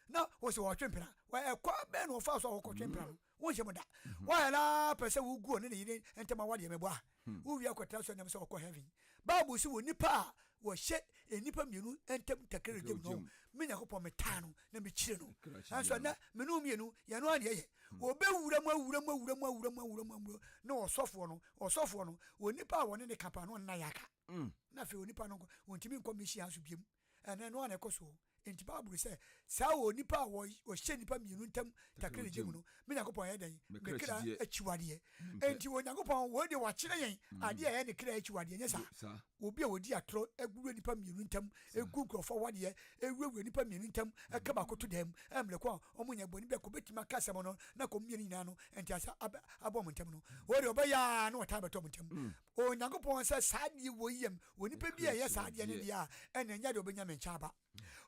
Na wɔsɛ wɔtwe mpena. Ɛkɔ bɛn na wɔfa so a wɔkɔtwe mpena no? Wonhyɛ mu da. Mm-hmm. Wɔayɛ la pɛ sɛ wogu ɔne ne yere ntam awadeɛ mɛboa. Hmm. Wowie akɔtra so nam sɛ wɔkɔ heaven. Bible sɛ wɔ nipa a wɔhyɛ nnipa mmienu ntam takra gyam no, me Nyankopɔn metaa no na mekyire no. Nanso ɛnɛ me ne wo mmienu yɛn no ara na yɛyɛ. Hmm. Wɔbɛwura mu awura mu awura mu awura mu awura mu awura na ɔsɔfoɔ no ɔsɔfoɔ no onipa a wɔne ne ka paa no ɔne no ayɛ aka. Hmm. Na afei onipa no wɔntumi nkɔ mission house biam. Ɛnɛ no ara na ɛkɔ so. Enti Bible sɛ, saa onipa a ɔhyɛ nnipa mmienu ntam takra ne gya mu no, me Nyankopɔn yɛ dɛn? Me kra akyiwadeɛ. Enti Onyankopɔn, wei deɛ wakyerɛ yɛn mm. adeɛ a ɛyɛ ne kra akyiwadeɛ, nyɛ saa? Obi a ɔdi atorɔ awura nnipa mmienu ntam, ɛgu nkurɔfoɔ awadeɛ, ɛwurawura nnipa mmienu ntam, ɛka baako to dɛm, ɛmmerɛ ko a wɔn nyɛ bɔne bi a kɔbɛtumi aka asɛm no na kɔm mmienu nyinaa no ntease abɔ wɔn ntam no, wei deɛ ɔbɛyɛ a na ɔtaa bɛtɔ wɔn ntam. Mm. Onyankopɔn sɛ saa adeɛ wei yam onipa bi a ɛyɛ saa adeɛ no deɛ a ɛna ɛnyɛ deɛ ɔbɛnya me nkyɛn aba.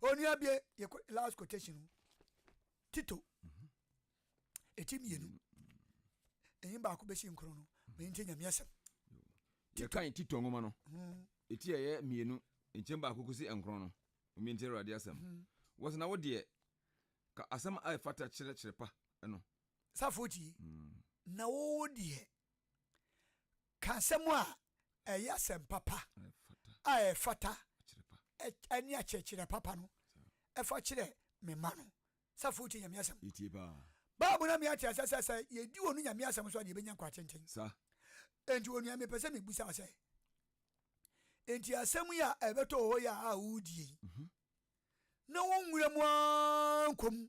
Onua bie yɛ last quotation no Tito ɛti mmienu ɛyi baako bɛsi nkron no ma yɛntie Nyame asɛm. Yɛkan Tito nwoma no ɛti hmm. ɛyɛ mmienu nkyɛn baako kɔsi nkron no omiɛntie Awurade asɛm. Hmm. Wɔsɛ na wo deɛ ka asɛm a ɛfata kyerɛkyerɛ pa no. Safo tie hmm. na wo deɛ Ka asɛm a ɛyɛ asɛm papa a ɛfata ne akyerɛkyerɛ papa no fa kyerɛ me mma no. Safo wotie Nyame asɛm? Bible na me ate asɛ sɛ sɛ yɛdi wɔn Nyame asɛm so a deɛ yɛbɛnya nkwa tenten. Enti onua mepɛ sɛ mebusa wo sɛ, enti asɛm yi a ɛbɛtɔ wɔ hɔ yi a wodie yi, mhm. na wo nwura mu ara nkɔ mu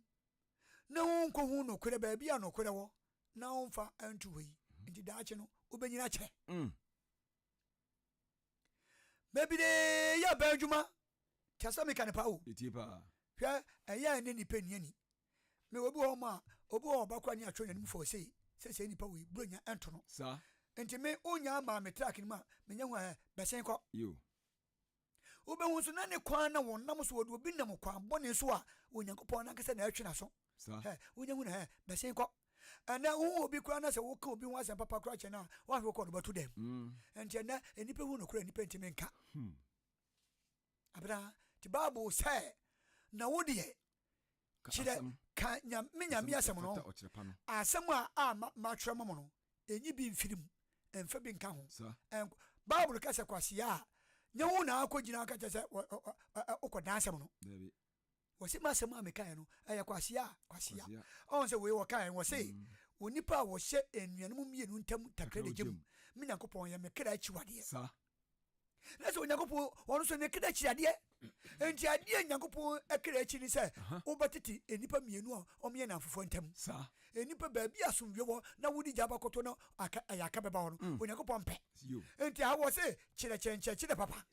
na wonkɔhu nokorɛ baabi a nokorɛ wɔ na womfa nto hɔ yi nti daakye no wobɛnyini akyɛ mm. Bebree yɛ abɛn adwuma kyɛ sɛ meka ne paa o. Hwɛ ɛyɛ a ne nipa nni ani. Me obi wɔ hɔ ma obi wɔ ɔba kora ne atwerɛ n'anim fɔ sei sɛ sɛ nipa wei buronya ɛnto no. Saa. Nti me wonya maa me track no mu a menya hu a bɛsen kɔ. Yo. Wobɛhu nso na ne kwan na wɔnam so wɔde obi nam kwan bɔne so a Onyankopɔn nankasa na ɛtwe n'aso. Saa. Hɛ wonya hu na hɛ bɛsen kɔ. Ɛnɛ wohu obi koraa na sɛ woka obi ho asɛm papa koraa kyɛ no a woahwɛ wokɔ no bɛto dɛm. Nti ɛnɛ nnipa hu nokorɛ nnipa ntumi nka. Hmm. Abena nti Bible sɛ na wo deɛ kyerɛ ka me nyame asɛm no asɛm a a matwerɛ ma mo no ɛnyi bi mfiri mu ɛmfa bi nka ho. Bible ka sɛ kwasea a nyɛ wo na akɔgyina ka kyerɛ sɛ wokɔdan asɛm no. Wɔse m'asɛm a mekaeɛ no ɛyɛ kwasea a kwasea. Ɔhu sɛ wei wɔkaeɛ wɔse mm. onipa a wɔhyɛ anuanom mmienu ntam takra de gye mu me Nyankopɔn yɛ me kra akyiwadeɛ. Na sɛ Onyankopɔn ɔno nso ne kra akyi adeɛ. Nti adeɛ Nyankopɔn kra akyi ne sɛ wobɛtete nnipa mmienu a wɔyɛ nnamfofoɔ ntam. Nnipa baabi asomdwe wɔ na wode gya bɛkɔtɔ na aka ɛyɛ aka bɛba hɔ no mm. Onyankopɔn mpɛ. Nti ha wɔ se kyerɛkyerɛ nkyerɛkyerɛ papa.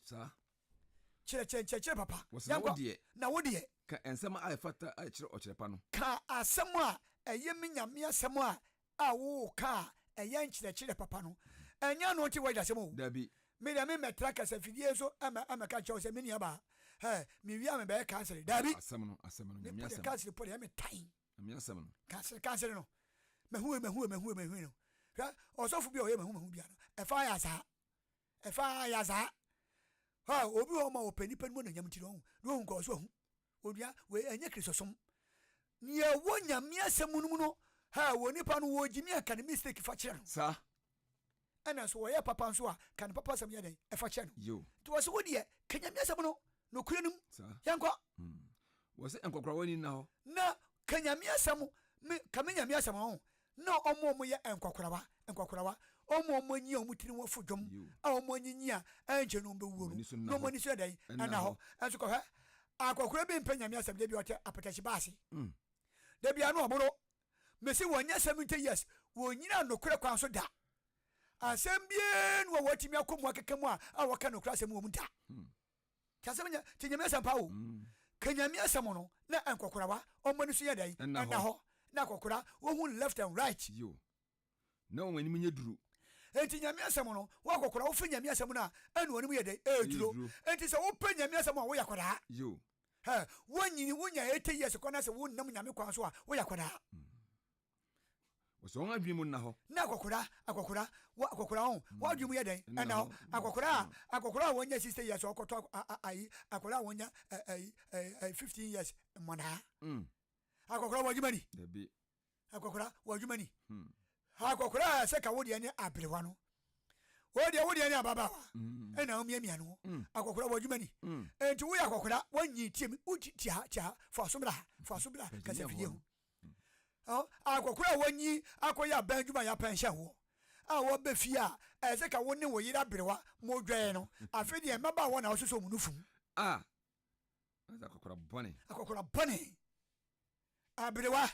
Kyerɛkyerɛ nkyerɛkyerɛ papa. Wɔse na wo deɛ. Na wo deɛ. Ka nsɛm a ɛfata a ɛkyerɛ ɔkyerɛ pa no. Ka asɛm a ɛyɛ me Nyame asɛm a a woreka a ɛyɛ nkyerɛkyerɛ papa no. Ɛnyɛ ano nte w'agya asɛm o. Dabi. Me deɛ me mmɛtra kasafidie so ɛmɛ ɛmɛka nkyerɛ wo sɛ me nua baa hɛ me wie a mebɛyɛ kansere. Dabi. Asɛm no asɛm no Nyame asɛm. Kansere po deɛ me tan. Nyame asɛm no. Kansere kansere no. Mahu mahu mahu mahu no. Hwɛ ɔsɔfo bi a ɔyɛ mahu mahu bia no ɛfa ayɛ asaa. Ɛfa ayɛ asaa. Hɔ obi wɔ hɔ ma ɔpɛ nipa no mu anuonyam nti no ɔhu na ɔhu nka ɔso ahu. Onua, wei ɛnyɛ Kristosom. Nea ɛwɔ Nyame asɛm no mu no, ha wɔ nipa no wɔ gyimi a ka ne mistake fa kyerɛ no. Saa. Ɛna nso wɔyɛ papa nso a ka ne papa asɛm yɛ dɛn ɛfa kyerɛ no. Yo. Nti wɔse wo deɛ ka Nyame asɛm no nokorɛ no mu. Saa. Yɛnkɔ. Mm. Wɔse nkɔkorawa ani nna hɔ. Na ka Nyame asɛm, me, ka me Nyame asɛm ho, na wɔn a wɔyɛ nkwakorawa, nkwakorawa, wɔn a wɔanyin a wɔn tiri ho afu dwom, a wɔanyinyin a ɛnkyɛ na wɔbɛwuo no, na wɔn ani so yɛ dɛn? Ɛnna hɔ. Nso kɔhwɛ, akɔkora bi mpɛ Nyame asɛm, da bi ɔte apɛtɛhye ba ase, mm. da bi ano ɔboro, mesi wɔnyɛ 70 years, wɔnyina nokorɛ kwan so da. Asɛm biara nu a wɔatumi akɔ mu akeka mu a a wɔka nokorɛ asɛm wɔ mu da. Hmm. Ti asɛm nyɛ ti nyame asɛm pa o. Mm. Ka nyame asɛm no na nkɔkorawa ɔmo ani so yɛ dɛn? Ɛna hɔ. Na akɔkora wohu left and right. Yo. Na wɔn anim nyɛ duru. Enti nyame asɛm no wo akɔkora wofe nyame asɛm no a ɛna wɔn anim yɛ dɛn? Ɛduro. Enti sɛ wopɛ nyame asɛm a woyɛ akɔdaa. Yo. Hɛ wonyini wonya 80 years kɔ na sɛ wonnam nyame kwan so a woyɛ akɔdaa. Mm. Wɔsɛ wɔn adwene mu nna hɔ. Na akɔkora, akɔkora, wɔ akɔkora ho, wɔn adwene mu yɛ dɛn? Ɛnna hɔ. Akɔkora a, akɔkora a wɔnya 60 years ɔkɔtɔ ayi, akɔkora a wɔnya ayi, ayi 15 years mmɔnaa. Mm. Akɔkora wɔ adwuma ni. Dabi. Akɔkora wɔ adwuma ni. Hmm. Akɔkora a sɛ ka wo deɛ ne aberewa no. Wo deɛ wo deɛ ne ababaawa. Mm. Ɛna wo miamia no. Mm. Akɔkora wɔ adwuma ni. Mm. Enti woyɛ akɔkora, wɔnyi tie mi, woti tia tia, fa so bra, fa so bra, kasa fidie ho. Akɔkora a wɔnyi akɔyɛ aban adwuma a yɛapɛnhyɛn woɔ a wɔbɛ fie a ɛsɛ sɛ ka wo ne wo yere aberewa mo dwɛn no afei deɛ mmabaawa na wɔsosɔ wɔn nufu mu. Ah, akɔkora bɔne. Akɔkora bɔne. Aberewa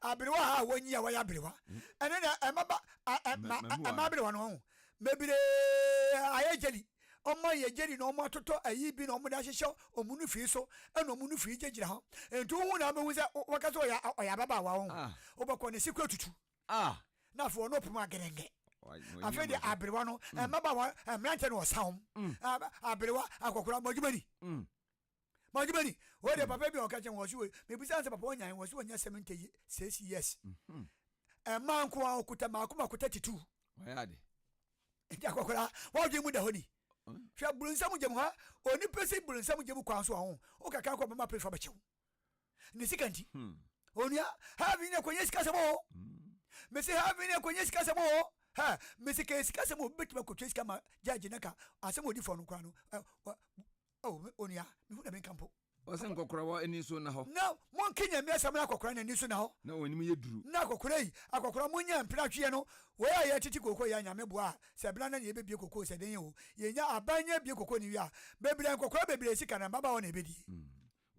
aberewa a wɔnyi a wɔyɛ aberewa ɛne na mmaba ɛma aberewa no ho bebree ayɛ gyeli. Ɔmo ayɛ gyeri na ɔmo atotɔ ayi bi na ɔmo de ahyehyɛ ɔmo nufui so ɛna ɔmo nufui gyinagyina hɔ. Nti wohu na wobɛhu sɛ wɔka sɛ ɔyɛ ɔyɛ ababaawa ho. Ah. Wobɛkɔ ne se kura tutu. Ah. Na afei ɔno ɔpem agerɛngɛ. Afei deɛ aberewa no mm. mmabaawa mmeranteɛ na ɔsa wɔn. Mm. Aberewa akɔkora mo adwuma ni. Mm. Mo adwuma ni. Wei deɛ mm. papa bi a ɔka kyɛn wɔ so wei mebisa sɛ papa ɔnyan wɔ so ɔnya 76 years. Mm-hmm. Ɛmaa nko a ɔkuta maako maako 32. Wayɛ ade. Nti akɔkora wadwene mu da hɔ ni. Hwɛ bronsam gyam ha onipa si bronsam gyam kwan so a ho wokaka kɔ bɛma pefa bɛkyɛw ne sika nti hmm. onua heaven ne kɔnyɛ sika sɛm o hmm. mese heaven ne kɔnyɛ sika sɛm o ha mese kɛyɛ sika sɛm o bɛtumi akɔtwa sika ma gyagye na ka asɛm ɔdi fɔ no koraa no onua mehu na menka mpo Ɔse nkɔkorawa ani so nna hɔ. Na monke Nyame asɛm no akɔkora no ani so nna hɔ. Na wɔn anim yɛ duru. Na akɔkora yi, akɔkora monya mpratweɛ no, wei a yɛtete kooko yi a Nyame boa a, sɛ bena na yɛbɛbie kooko sɛ den o, yɛnya aban nya bie kooko no wie a, bebree nkɔkora bebree sika na mmabaawa na ɛbɛdie.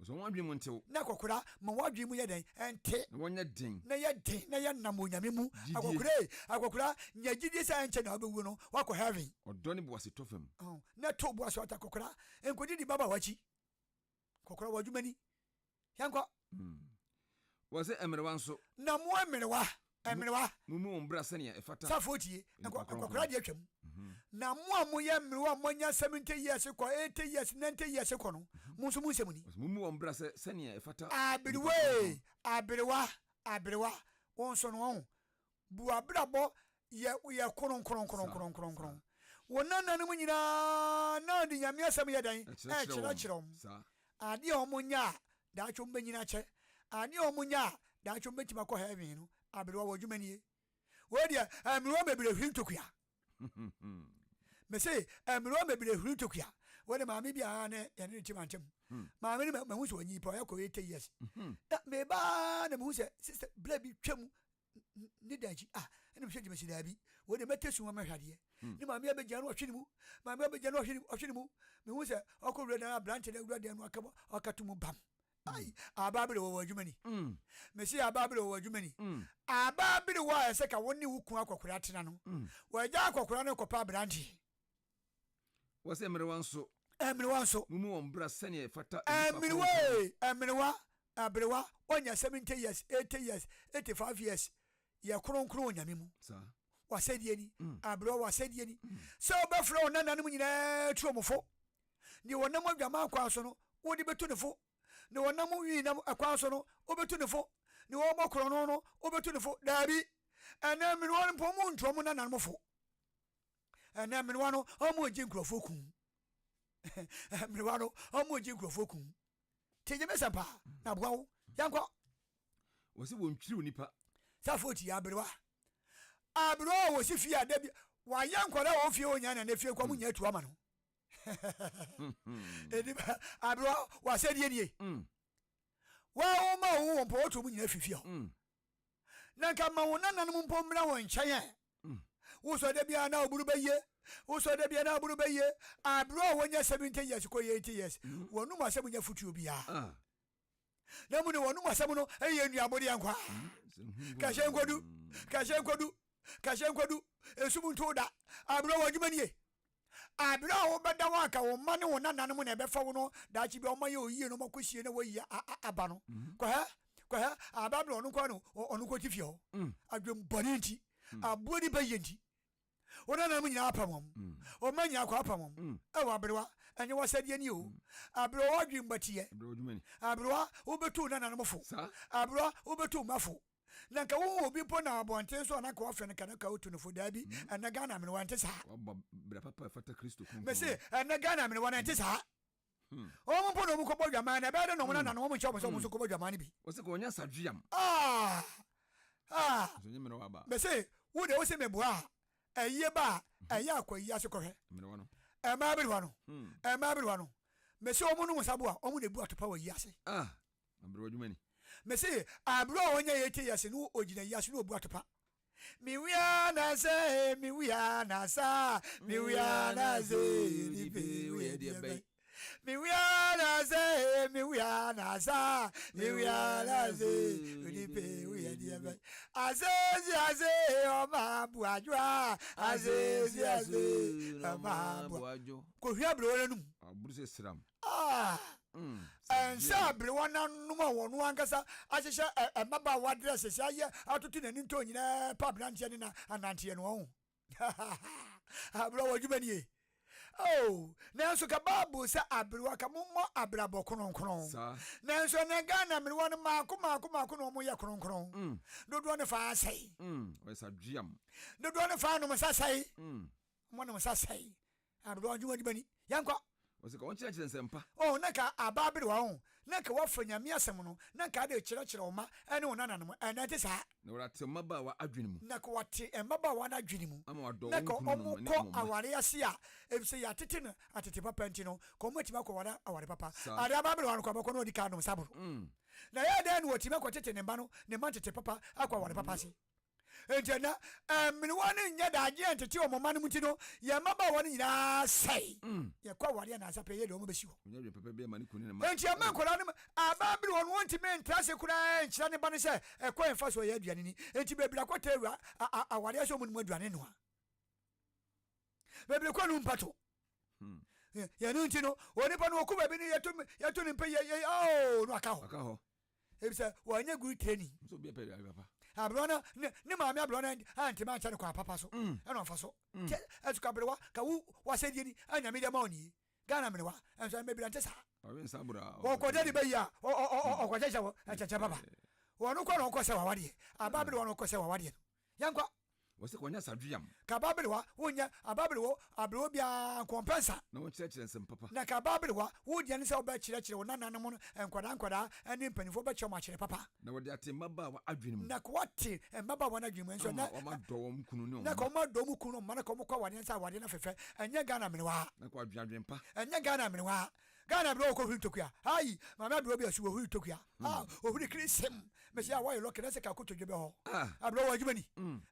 Ɔsɛ wɔn adwene mu ntew. Na akɔkora ma wɔn adwene mu yɛ dɛn? Ɛnte. Na wɔnyɛ den. Na yɛ den, na yɛ nam wɔ Nyame mu. Gyidie. Akɔkora ei, akɔkora, nya gyidie sɛ ɛnkyɛ na wobɛwu no, woakɔ heaven. Ɔdɔ ne boasetɔ fam. Na to bo ase ɔta akɔkora, nkɔdidi mmabaawa akyi. Kɔkora wɔ adwuma ni. Yɛnkɔ. Hmm. Wɔse mmerewa nso. Na mo mmerewa, mmerewa. Mummu wɔn bra sɛnea ɛfata. Safoɔ tie, nkɔkora deɛ atwam. Na mo a moyɛ mmerewa a moanya 70 years kɔ, 80 years, 90 years kɔ no, mo nso mo nsɛm ni. Wɔse mummu wɔn bra sɛ sɛnea ɛfata. Aberewa ee, aberewa, aberewa, wo nso no, wɔn Bu w'abrabɔ yɛ yɛ kronkronkronkronkron. Wo nananom nyinaa na wɔde Nyame asɛm yɛ dɛn? Ɛkyerɛkyerɛ wɔn. Adeɛ a wɔn nyɛ a daakye wɔn bɛnyini akyɛ, adeɛ a wɔn nyɛ a daakye wɔn bɛtumi akɔ heaven no, aberewa wɔ adwuma nie. Wei deɛ mmerewa bebree hwiri ntokua. Mese mmerewa bebree hwiri ntokua. Wei de maame bi a ne yɛne ne ti mantam. Maame no mahu sɛ ɔnyi pa ɔyɛ kɔ 80 years. Na mebaa na mehu sɛ sister bla bi twam ne da akyi ah ɛna mehwɛ gyima si daabi wei de mɛtɛ suma mɛhwɛ adeɛ hmm. Ne maame abɛgyina no ɔhwe ne mu, maame abɛgyina no ɔhwe ne mu, mehu sɛ ɔkɔ wura dan aberante no awura dan no aka ɔka to mu bam hmm. Ai, abaa bere wɔ wɔ adwuma ni hmm. Mesi abaa bere wɔ wɔ adwuma ni. Abaa bere wɔ a ɛsɛ ka wo ne wo kun akɔkora atena no, wɔagya akɔkora no kɔpa aberanteɛ. Wɔsɛ mmerewa nso. Mmerewa nso. Mummu wɔn bra sɛnea ɛfata nnipa kronkron. Mmerewa ee, mmerewa, aberewa, wɔanya 70 years, 80 years, 85 years, yɛ kronkron wɔ Nyame mu. Saa. W'asɛdeɛ ni. Aberewa, w'asɛdeɛ ni. Sɛ wobɛfrɛ wo nananom nyinaa tu wɔn fo. Deɛ wɔnam adwaman kwan so no, wode bɛtu ne fo. Deɛ wɔnam wii nam kwan so no, wobɛtu ne fo. Deɛ wɔbɔ korɔno no, wobɛtu ne fo. Daabi, ɛnnɛ mmerewa no mpo, wɔntu wɔn nananom fo. Ɛnɛ mmerewa no ɔmo gye nkurɔfoɔ kum. Mmerewa no ɔmo gye nkurɔfoɔ kum. Te gye mesɛm paa na aboa wo. Yɛnkɔ. Wɔsi wɔn twiriw nipa. Safo ti aberewa. Aberewa a wɔsi fie a dabi wayɛ nkwadaa wɔ fie onya na ne fie nkwa mo nya atu ama no. Edi aberewa wasɛdeɛ nie. Wɔn ma wo wɔn mpo wɔtu wɔn nyinaa fifie hɔ. Na nka ma wo nananom mpo mmra wo nkyɛn ɛ. Wosɔ da biara na oburu bɛyie. Wosɔ da biara na oburu bɛyie. Abere a wɔnya 70 years kɔ 80 years, wɔnum asɛm nyɛ futuo biara. Ah. Na mu ne wɔnum asɛm no yɛ nnuabodeɛ nkwa. Kahyɛ nkodu, kahyɛ nkodu, kahyɛ nkodu, esum nto da. Abere wɔ adwuma nie. Bere a wobɛda hɔ anka wo mma ne wo nananom na ɛbɛfa wo no, daakye bi wɔayɛ oyie na wɔakɔsie na wɔayi aba no. Mm. Kɔhɛ, kɔhɛ, aba bere ɔno nko no, ɔno nko te fie hɔ. Mm. Adwembɔne nti, mm. aboa nipa yie nti, wo nananom nyinaa apam wɔn. Wɔn mma nyinaa kɔ apam wɔn. Ɛwɔ aberewa, ɛnyɛ w'asɛdeɛ ni o. Aberewa w'adwene bɛteɛ. Aberewa wobɛtu wo nananom fo. Aberewa wobɛtu wo mma fo. Na nka wohu obi mpo nam abɔnten so a na nka wɔfrɛ no ka na nka wotu no fo. Daabi, mm. ɛnɛ Ghana mmerewa nte saa. Wabɔ bra papa ɛfata Kristo kronkron. Mese ɛnɛ Ghana mmerewa no nte saa. Hmm. Wɔn mpo na wɔn kɔbɔ dwaman na ɛbɛyɛ dɛ na wɔn nana wɔn nkyɛn wɔn sɛ wɔn nso kɔbɔ dwaman no bi. Wɔsɛ ka wɔnyɛ sadweam. Ah! Ah! Mese wo de wo se meboa a ɛyie ba a ɛyɛ akɔ yi ase kɔhwɛ. Ɛmaa aberewa no. Ɛmaa aberewa no. Mese wɔn nom nsa bo a wɔn na ebu atopa wɔ yi ase. Ah! Aberewa adwuma ni. Mese aberewa a ɔnya 80 years no ogyina yi ase na obu atopa. Me wia na sɛ me wia na sa me wia na sɛ nipe wia deɛ bɛn. Me wia na sɛ me wia na sa me wia na sɛ nipe wia deɛ bɛn. Asesi ase ɔma buadwoa asesi ase ɔma buadwo. Kɔhwia aberewa no anum. Aburu sɛ sram. Ah! Ɛnsɛ aberewa no anom a wɔn ankasa ahyehyɛ mmabaawa dresses ayɛ atoto n'ani ntɔ nyinaa pa aberanteɛ ne na ananteɛ no ɔho. Aberewa wɔ adwuma nie. Oh, nanso ka Bible sɛ aberewa ka mommɔ abrabɔ kronkron. Nanso ɛnɛ Ghana mmerewa no maako maako maako na wɔyɛ kronkron. Mm. Dodoɔ no fa asɛe. Mm. Dodoɔ no fa anom nsa sɛe. Mm. Wɔnom nsa sɛe. Aberewa adwuma adwuma ni. Yɛnkɔ. Ɔsɛ ka wɔnkyerɛkyerɛ nsɛmpa. Oh, na nka aba aberewa ho, na nka wɔafa Nyame asɛm no, na nka ade rekyerɛkyerɛ wo mma ne wo nananom. Ɛnnɛ ɛnte saa. Na wɔate mmabaawa adwene mu. Na nka wɔate mmabaawa no adwene mu. Ama wɔadɔ Na wɔn nka kununom ne wɔkɔ wɔn mma. aware ase a, efisɛ yɛatete no atete papa nti no, nka wɔatumi akɔware aware papa. Saa. Ade aba aberewa no kɔ abɛkɔ na ɔdi kan anom saboro. Na ɛyɛɛ dɛn na wɔatumi akɔtete ne mma no, ne mma ntete papa akɔ aware papa ase? Enti ɛnnɛ, mmerewa no nyɛ daagye a ntete wɔn mma no mu nti no, yɛn mmabaawa no nyinaa sɛe. Mm. Yɛkɔ awareɛ anaasɛ pɛ yɛ deɛ wɔn bɛsi hɔ. Enti ɛma nkwadaa no abaa bere wɔn wɔntumi ntra ase koraa nkyerɛ ne ba no sɛ ɛkwan ɛfa so ɔyɛ aduane ni. Enti bebree akɔtɛ awura awareɛ sɛ wɔn mu aduane noa. Bebree kɔ no mpato. Hmm. Yɛn nti no, onipa no ɔkɔ baabi no yɛto ne mpɛ yɛ yɛ oo no aka hɔ. Ebisɛ wɔnyɛ good training. Nso obi pɛ aduane papa. Aberewa no ne ne maame aberewa no antumi ankyɛ no kwan papa so mm. ɛna ɔfa so. Mm. Kyɛ ɛso ka aberewa ka wo wasɛdeɛ ni a nyame de ama wo nie. Ghana mmerewa nso ɛmɛ nte saa. Wɔkɔgya de bɛyi a ɔkɔkyɛkyɛ wɔ ɛkyɛkyɛ papa. Wɔn kɔ na ɔkɔ sɛ wawadeɛ. Aba aberewa no ɔkɔ sɛ wawadeɛ no. Yɛnkɔ. Wɔsɛ kɔnyɛ sadweam. Ka aba aberewa wonyɛ aba aberewa aberewa biara nkɔmpɛ nsa. Na wɔnkyerɛkyerɛ nsɛm papa. Na ka aba aberewa wo deɛ ne sɛ wobɛkyerɛkyerɛ wo nananom no nkwadaa nkwadaa ne mpanimfoɔ wobɛkyerɛ wɔn akyerɛ papa. Na wɔde ate mmabaawa adwene mu. Na ka wɔate mmabaawa no adwene mu nso. Ama wɔadɔ wɔn kunu ne wɔn mma. Na ka wɔadɔ wɔn kunu ne wɔn mma na ka wɔkɔ awadeɛ nsa awadeɛ no afɛfɛ ɛnyɛ Ghana mmerewa. Na ka wɔadwene adwene pa. Ɛnyɛ Ghana mmerewa. Ghana aberewa wɔkɔ huri ntokua ayi maame aberewa bi asu wɔ huri ntokua ah ohuri kiri nsɛm mesi a wɔyɛ lɔki na sɛ ka kotodwe bɛ hɔ aberewa wɔ adwuma ni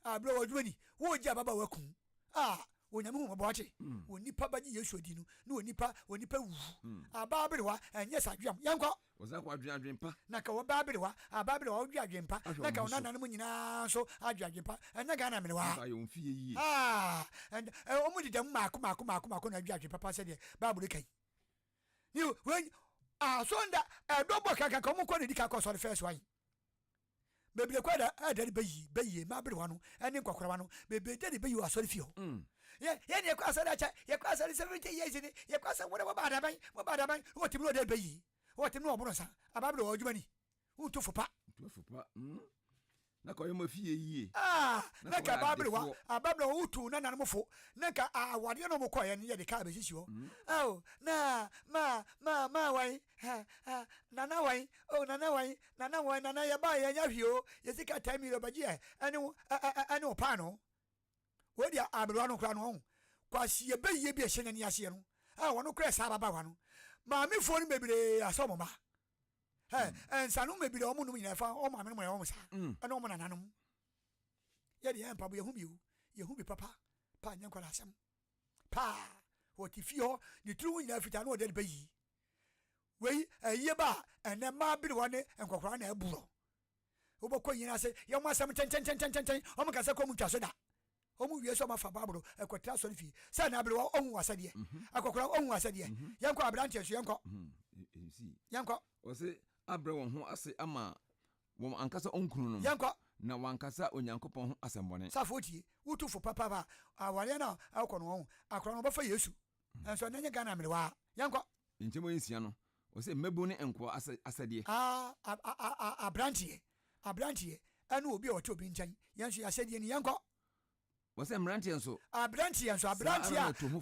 aberewa wɔ adwuma ni wɔgye ababaawa kun ah onyame hu mɔbɔ akye wɔ nipa bɛgye Yesu adi no ne wɔ nipa wɔ nipa wu aba aberewa ɛnyɛ sadweam yɛnkɔ Wɔsan kɔ adwene adwene pa. Na ka wɔba aberewa aba aberewa wodwe adwene pa na ka wɔn nananom nyinaa nso adwe adwene pa ɛnyɛ Ghana mmerewa. Nka ayɛ wɔn fie yie. Ah, and wɔn deda mu mako mako mako mako na adwe adwene papa sɛdeɛ Bible ka yi. Ni wɔn asɔnda ɛdɔ bɔ kankanka wɔn kɔ na edi ka kɔ sɔre fɛs wan. Bebree kɔ ɛda ɛda de bɛyi bɛyie mma aberewa no ɛne nkɔkorawa no bebree da de bɛyi wɔ asɔre fie hɔ. Mm. Yɛ yɛ ne yɛkɔ asɔre akyɛ yɛkɔ asɔre 70 years ni yɛkɔ asɔre wɔde wɔba adaban wɔba adaban wɔte mu na wɔde bɛyi wɔte mu na wɔboro nsa aba aberewa adwuma ni wontu fo pa. Ntu fo pa. Mm. Na ka ɔyɛ mo afie yie. Ah, na ka aba aberewa aba aberewa wotu na nanom fo na ka awadeɛ na wɔn kɔɛ no yɛde kaa bɛsisi hɔ. Mm. Oh, na ma ma ma wan ha ha nana wan oh nana wan Nana wɔn nana yɛ baa yɛn nya hwee o yɛ sika 10 million bɛgye yɛ ɛne wo ɛne wo paano wei deɛ aberewa no koraa no ɔho kwasi yɛ bɛyie bi ɛhyɛ n'ani aseɛ no a wɔn koraa saa ababaawa no maamefoɔ no bebree asɛ wɔn mma ɛ nsanom bebree a wɔn nom nyinaa ɛfa wɔn maame no mu na wɔn saa ɛne wɔn nananom yɛ deɛ mpabo yɛ ho bi o yɛ ho bi papa paa nyɛ nkwadaa asɛm paa wɔte fie hɔ ne tiri ho nyinaa fitaa na wɔde bɛyi Wei ayie ba a ɛnɛ mmaa berewa ne nkɔkoraa na aburɔ. Wobɛkɔ nyina ase yɛ wɔn asɛm kyɛnkyɛnkyɛnkyɛnkyɛn wɔn kasa kɔ wɔn ntwa so da. Wɔn wie sɛ wɔn afa Bible ɛkɔtra asɔre fie sɛ na aberewa ɔhu asɛdeɛ mhm. akɔkora ɔhu asɛdeɛ mhm. yɛnkɔ aberanteɛ so yɛnkɔ mhm. yɛnkɔ. Wɔse abrɛ wɔn ho ase ama wɔn ankasa wɔn kununom. Yɛnkɔ. Na wɔankasa Onyankopɔn ho asɛmmɔne. Safo tie wotu fo papaapa awareɛ no a ɛkɔ no wɔn akora no wɔbɛfa Yesu Nanso ɛno nyɛ Ghana mmerewa. Yɛnkɔ. Nkyɛmu nsia no, ɔsɛ mmabun ne nkoa asɛdeɛ. A, a, a, a, aberanteɛ, aberanteɛ, ɛne obi a ɔte obi nkyɛn. Yɛn nso yɛn asɛdeɛ ni. Yɛnkɔ. Wɔsɛ mmeranteɛ nso. Aberanteɛ nso, aberanteɛ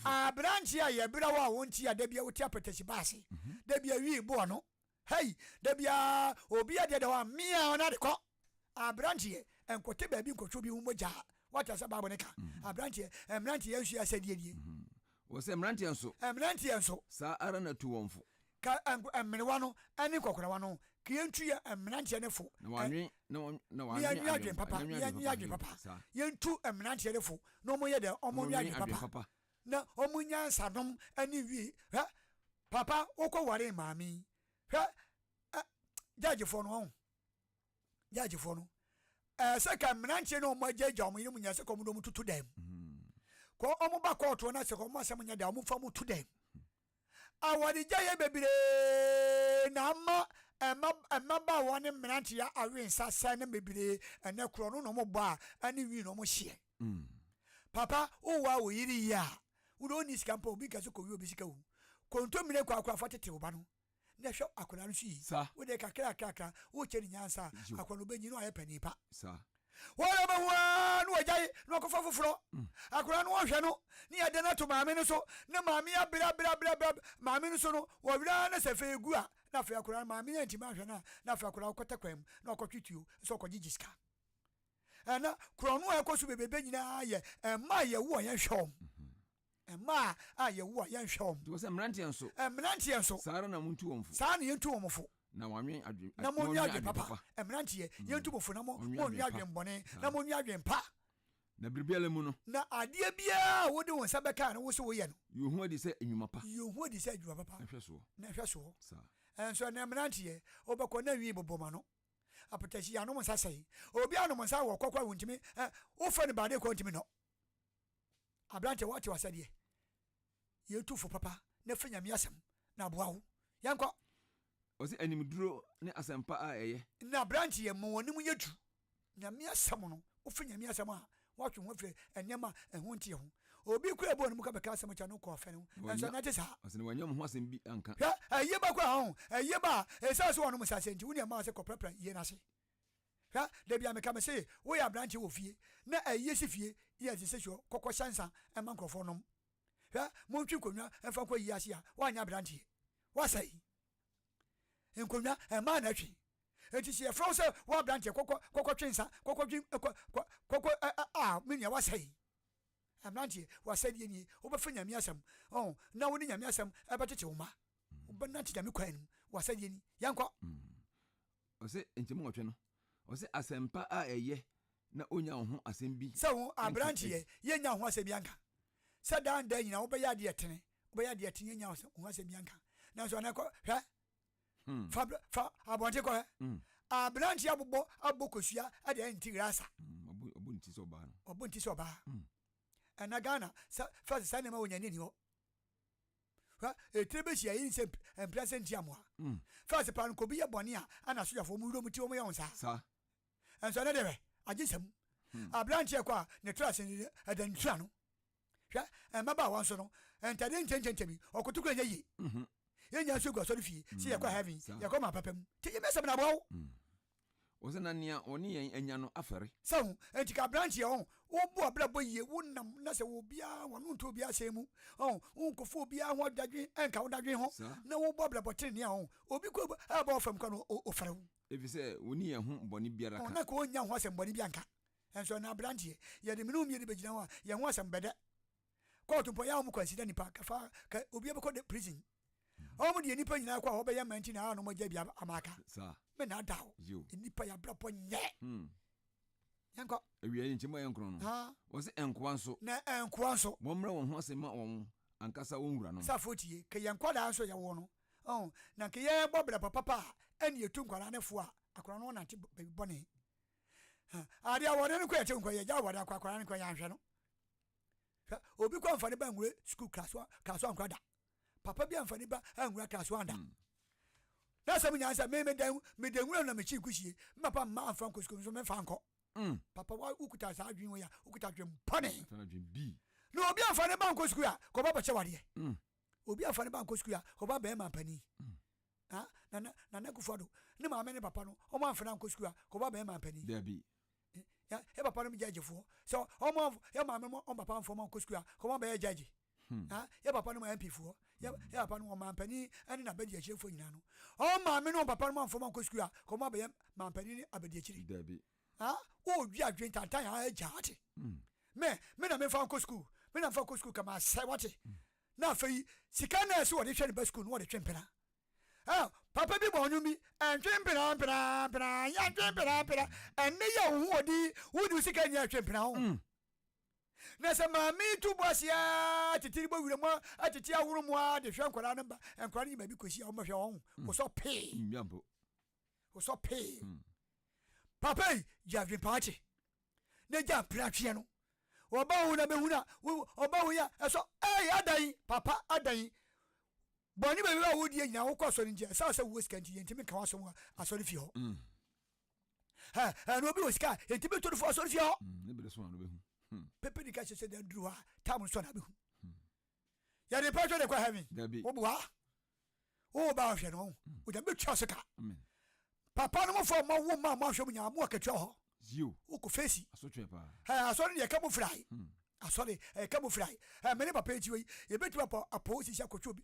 a, aberanteɛ a yɛbrɛ wo a wonte a da bia wote apɛtɛsi baase, da bia wii boɔ no. Hei, da biara obi adeɛ da hɔ a mea ɔno ade kɔ. Aberanteɛ, nkɔte baabi nkɔtwe obi ho mogya. Wate asɛ Bible no ka. Mhm. Aberanteɛ, mmeranteɛ yɛn nso yɛ asɛdeɛ nie. Mhm. Wɔ sɛ mmeranteɛ nso. Mmeranteɛ nso. Saa ara na tu wɔn fo. Ka mmerewa no ne nkɔkorawa no, ka yɛntu yɛ mmeranteɛ no fo. Na wɔanwe na wɔn na wɔanwe adwen papa. Na yɛnwe adwen papa. Yɛntu mmeranteɛ no fo na wɔn yɛ dɛ wɔn nwe adwen papa. Na wɔn nyansanom ne wi hwɛ Papa wokɔ waree maame yi hwɛ ɛ judgefoɔ no ɔho judgefoɔ no ɛɛ sɛ ka mmeranteɛ no ɔmo agyaagya ɔmo yere mu nyɛ sɛ ka ɔmo de ɔmo tutu dan mu kɔ ɔmo ba kɔɔtoɔ na sɛ ka ɔmo asɛm nyɛ da ɔmo fa ɔmo tu dan mu awaregya yɛ bebree na ama ɛma mmabaawa ne mmeranteɛ awe nsa sɛ ne bebree ɛnɛ korɔ no na ɔmo bɔ a ɛne wii na ɔmo hyeɛ Papa wo wa wo yere yie a wo de ɔnni sika mpo obi nka sɛ kɔwie obi sika o kontomire kwaakwa fa tete wo ba no na hwɛ akwadaa no so yie wo de kakra kakra wokyɛ ne nyansa a akwadaa no bɛnyi na wayɛ panin pa wɔn bɛhu ara na wɔgyae na wɔkɔfa foforɔ mm. akwadaa no wɔhwɛ no ne yɛde no ato maame no so ne maame abrɛ abrɛ abrɛ abrɛ maame no so no wɔwerɛ na sɛ fɛ egu a na afei akwadaa no maame yɛ ntumi ahwɛ no a na afei akwadaa kɔtɛ kwan mu na ɔkɔtwe tuo sɛ ɔkɔgyegye sika Ɛna korɔno a ɛkɔ so bebrebe nyinaa yɛ mma a yɛwo a yɛnhwɛ wɔn. Mma a yɛwo a yɛnhwɛ wɔn. Nti wɔsɛ mmeranteɛ nso. Mmeranteɛ nso. Saa ara na montu wɔn fo. Saa na yɛntu wɔn fo. Na wɔanwen adwen. Na monwe adwen papa. Mmeranteɛ, yɛntu mo fo na mo monwe adwen bɔne na monwe adwen pa. Na biribiara mu no. Na adeɛ biara a wode wo nsa bɛka a na wo sɛ woyɛ no. Yi wo ho adi sɛ nnwuma pa. Yi wo ho adi sɛ adwuma papa. Na hwɛ soɔ. Na hwɛ soɔ. Saa. Nso ɛnɛ mmeranteɛ, wobɛkɔ na nwi bobɔ mo ano. Apɛtɛsi anom nsa sɛe. Obi anom nsa wɔ kɔkɔ a wontumi ɛ wofɛ no baade kɔ ntumi nɔ. Aberante wate wasɛdeɛ. Yɛtu fo papa na fa nyame asɛm na aboa wo. Yɛnkɔ. Ɔse animduro ne asɛmpa a ɛyɛ. Na aberanteɛ ma wɔn anim nyɛ duru. Nyame asɛm no, wofa Nyame asɛm a, woatwe wo ho afiri nneɛma a ɛho nteɛ ho. Obi koraa ɛbɔ ne mu ka bɛka asɛm kyerɛ no kɔ ɔfɛ no ho, nso ɛnante saa. Ɔse na wanya mo ho asɛm bi anka. Hwɛ, ayie ba koraa ho, ayie ba a, ɛsiane sɛ wɔnom nsa ase nti, wo nua mmaa sɛ kɔprapra yie no ase. Hwɛ, da bi a meka mese, woyɛ aberanteɛ wɔ fie, na ayie si fie, yɛ ɛte sɛ suo, kɔkɔ hyɛ nsa ma nkurɔfoɔ nom. Hwɛ, montwe nkonnwa mfa nkɔ ayie ase a, woanyɛ aberanteɛ. Woasɛe. Nkonnwa, mmaa na ɛtwe. Enti sɛ yɛfrɛ wo sɛ wo aberanteɛ kɔkɔ kɔkɔtwe nsa kɔkɔdwe kɔ kɔ kɔkɔ ɛ ɛ a me nua wasɛe. Aberanteɛ wasɛdeɛ nie wobɛfa nyame asɛm ɔn na wo ne nyame asɛm ɛbɛtete wo mma. Wobɛnante nyame kwan no mu wasɛdeɛ ni yɛnkɔ. Ɔse nkyɛmu nwɔtwe no ɔse asɛmpa a ɛyɛ na onya wo ho asɛm bi Sɛ wo aberanteɛ yɛnnya wo ho asɛm bi anka. Sɛ daa nda nyinaa wobɛyɛ adeɛ ɛtene wobɛyɛ adeɛ ɛtene yɛnnya wo ho asɛm bi anka. Nanso ɛnɛ kɔ hwɛ Hmm. Fa fa abɔnten kɔ hɛ. Hmm. Aberante abobɔ abɔ kosua de ayɛ ne ti rasa. Hmm, ɔbɔ ne ti sɛ ɔbaa no. Ɔbɔ ne ti sɛ ɔbaa. Hmm. Ɛna Ghana sɛ fɛs saa nneɛma wɔ nyane ni hɔ. Hwɛ etire bɛhyia yi sɛ mpira sɛ nti amoa. Hmm. Fɛs paa no kɔbi yɛ bɔne a ana sogyafoɔ mu wura mu ti wɔn yɛ wɔn saa. Saa. Ɛnso ɛnɛ deɛ hwɛ agye nsɛm. Hmm. Aberante kɔ a ne tra se ɛda ne tura no. Hwɛ, mmabaawa nso no, ntadeɛ nkyɛnkyɛnkyɛn bi, ɔkoto kura nyɛ yie. Mhm. Yɛn nyinaa nso gu asɔre fie, sɛ yɛkɔ mm, heaven, yɛkɔ ma papa mu. Nti yɛmɛ sɛm na aboa wo. Mm. Wɔsɛ na nea ɔne yɛn anya no afɛre. Sɛ ho, nti ka aberanteɛ ɔho, wobu abrabɔ yie, wonam na sɛ obiara wɔn nto obiara asɛm mu, ɔho, wonkɔfo obiara ho adadwen, ɛnka wo dadwen ho, na wobɔ abrabɔ tenenee a ɔho, obi kɔ ɛbɔ ɔfam kɔ no ɔfɛre wo. Efisɛ wonni yɛn ho bɔne biara ka. Ɔho, na ka ɔnnya ho asɛm bɔne bi anka. Nso ɛnɛ aberanteɛ, yɛde mene wo mmienu bɛgyina hɔ a, yɛn ho asɛm bɛdɛ. Kɔɔto mpo, yɛ a wɔn consider nipa, kɛfa, kɛ obi bɛkɔ de prison. Wɔn deɛ nipa nyinaa kɔ a wɔbɛyɛ mma nti na a na wɔn agya bi ama aka. Me na ada o. Nipa yɛ abrabɔ nyɛ. Hmm. Yɛnkɔ. Awia yi nkyɛmu a yɛnkron no. Wɔsi nkoa nso. Na nkoa nso. Wɔn mmerɛ wɔn ho ase ma wɔn ankasa wɔn wura no. Safo tie, kɛ yɛn nkwadaa nso yɛwɔ no. Ɔn, na nkɛ yɛn bɔ brɛ papa a, ɛne yɛtu nkwadaa no fo a, akwadaa no nante baabi bɔne. Adeɛ a wɔde no kɔ yɛte nkɔ yɛgya wɔde akɔ akwadaa no kɔ yɛanhwɛ no. Hwɛ obi kɔ nfa ne ba nwura sukuu class one class one kora da. Papa bi anfa ne ba anwura class one da. Na asɛm nyinaa sɛ me meda meda nwura na mekyi nkusie. Me papa mma amfa nkɔ sukuu nso memfa nkɔ. Mm. Papa wa wokuta saa adwene wɔ ya wokuta adwene bɔne. Na obi anfa ne ba nkɔ sukuu a kɔba bɛkyɛ wadeɛ. Mm. Obi anfa ne ba nkɔ sukuu a kɔba bɛrima mpanin. Mm. Ah, Nana Nana Akufo-Addo ne maame ne papa no, wɔn amfa no ankɔ sukuu a, kɔba bɛyɛ mampanin. Dabi. Yɛ yɛ papa nom judge-foɔ. Sɛ wɔn amf yɛ maame nom wɔn papa amfa wɔn ankɔ sukuu a, kɔba bɛyɛ judge. Hmm. Ah, yɛ papa nom MP foɔ. Yɛ hmm. yɛ papa nom wɔn mampanin ne n'abadiakyirefoɔ nyinaa no. Wɔn maame ne wɔn papa nom amfa wɔn ankɔ sukuu a, kɔba bɛyɛ mampanin ne abadiakyire. Dabi. Ah, wodwi adwene tantan a agya ate. Hmm. Me, me na memfa nkɔ sukuu. Me na mfa nkɔ sukuu kama asɛ wate. Hmm. Na afei sika no a ɛsɛ wɔde hwɛ ne ba sukuu no wɔde twe mpena. Ah, papa bi bɔ ɔnwom bi, ɛntwe mpena mpena mpena, yɛntwe mpena mpena. Ɛnne yɛ wo ho ɔdi, wode wo sika nyɛ ɛtwe mpena ho. Mm. Na sɛ maame yi to bo ase ara tete ne bɔ wura mu atete ahoro mu ara de hwɛ nkwadaa no ba, nkwadaa no nyɛ baabi kɔsi a wɔmmɛhwɛ wɔn ho. Mm. Wosɔ pee. Wosɔ pee. Mm. Papa yi, gye adwempa akye. na gya mpratweɛ no ɔba ho na bɛhu na ɔba ho yɛ ɛsɔ ɛy adan papa adan bɔne baabi a wodie nyinaa wokɔ asɔre nti ɛsɛ sɛ wowɔ sika nti yɛntumi nka w'asɛm wɔ asɔre fie hɔ mm. ɛna obi wɔ sika a yɛntumi to no fo asɔre fie hɔ mm, hmm. pepe nika hyɛ sɛ dan duru hɔ a tam nso na bɛhu hmm. Yɛde mpatwɔ de kɔ heaven. Woboa wo ba ahwɛ no wogya bɛtua so ka. Papa no mo fɔ mo wo ma mo ahwɛ mo nyinaa mo akatua hɔ. Wokɔ fesi. Asɔre deɛ ɛka mo firae. Hmm. Asɔre ɛka mo firae. Mene papa eti wei yɛbɛtumi apɔ apɔ sisi akɔtwe obi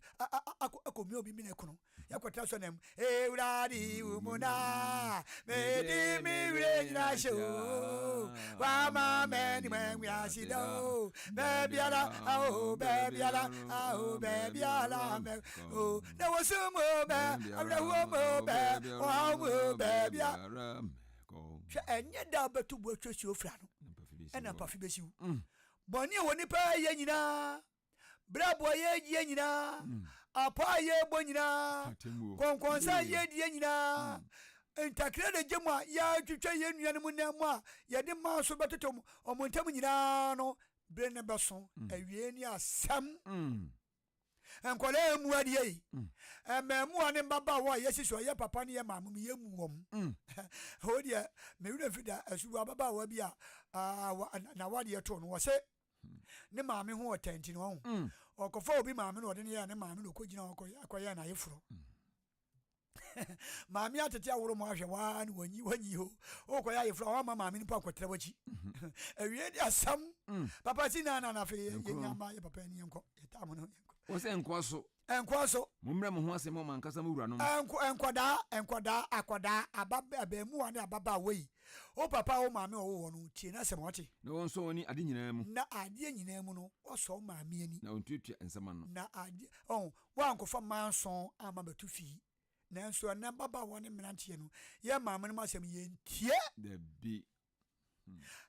akɔmia obi mene kono. Yɛkɔtra sɔ nam. Ewurade wo mu na mede me werɛ nyina hyɛ o. Wama m'anim angu ase da o. Baabiara ao baabiara ao baabiara mɛ o. Na wɔsum o bɛ awerɛhoɔ mu o bɛ ɔhaw mu o baabiara. Hwɛ ɛnyɛ da a wobɛto bo atwa suo fira no ɛna mpafe bɛsi wo. Bɔne a wɔ nipa yɛ nyinaa Brɛbo a yɛredie nyinaa, mm. apɔ a yɛrebɔ nyinaa, kɔnkɔnsa a yɛredie nyinaa, mm. ntakra na gye mu a yɛatwitwa yɛn nuanom nan mu a yɛde maa so bɛtotɔ wɔn ntam nyinaa no, bere no bɛso mm. awie ne asɛm. Nkwadaa emu adeɛ yi. Mmaamuwa ne mmabaawa a yɛsi so yɛ papa ne yɛ maame mu yɛmmu wɔn. Hɔ deɛ me werɛ mfi da asubu ababaawa bi a n'awadeɛ too no wɔ se ne maame ho ɔtɛ nti no ɔho. Ɔkɔfa obi maame na ɔde no yɛɛ ne maame na ɔkɔgyina hɔ kɔyɛɛ n'ayeforɔ. Maame atete aworo mu ahwɛ waa ne wanyi wanyi ho. Wokɔyɛ ayeforɔ a wamma maame no mpo ankɔtra w'akyi. Awie de asɛm. Papa si na na na afei yɛnya ma yɛ papa ani yɛnkɔ. Yɛtaa mo no yɛnkɔ. Wɔ sɛ nkoa so. Nkoa so. Mommrɛ mo ho ase mma mo ankasa mo wuranom. Nkwadaa, nkwadaa, akwadaa, aba, abaamuwa ne ababaawa yi, wo papa a wo maame ɔwo wɔ no, tie n'asɛm, wate? Na wɔnsɔ wɔn ani ade nyinaa mu. Na adeɛ nyinaa mu no, wɔsɔ wo maame ani. Na wɔntuatua nsɛm ano. Na adeɛ, ɔho, woankɔfa manson amma bɛto fie. Nanso ɛnnɛ mmabaawa ne mmeranteɛ no, yɛn maamenom asɛm yɛntie. Dabi.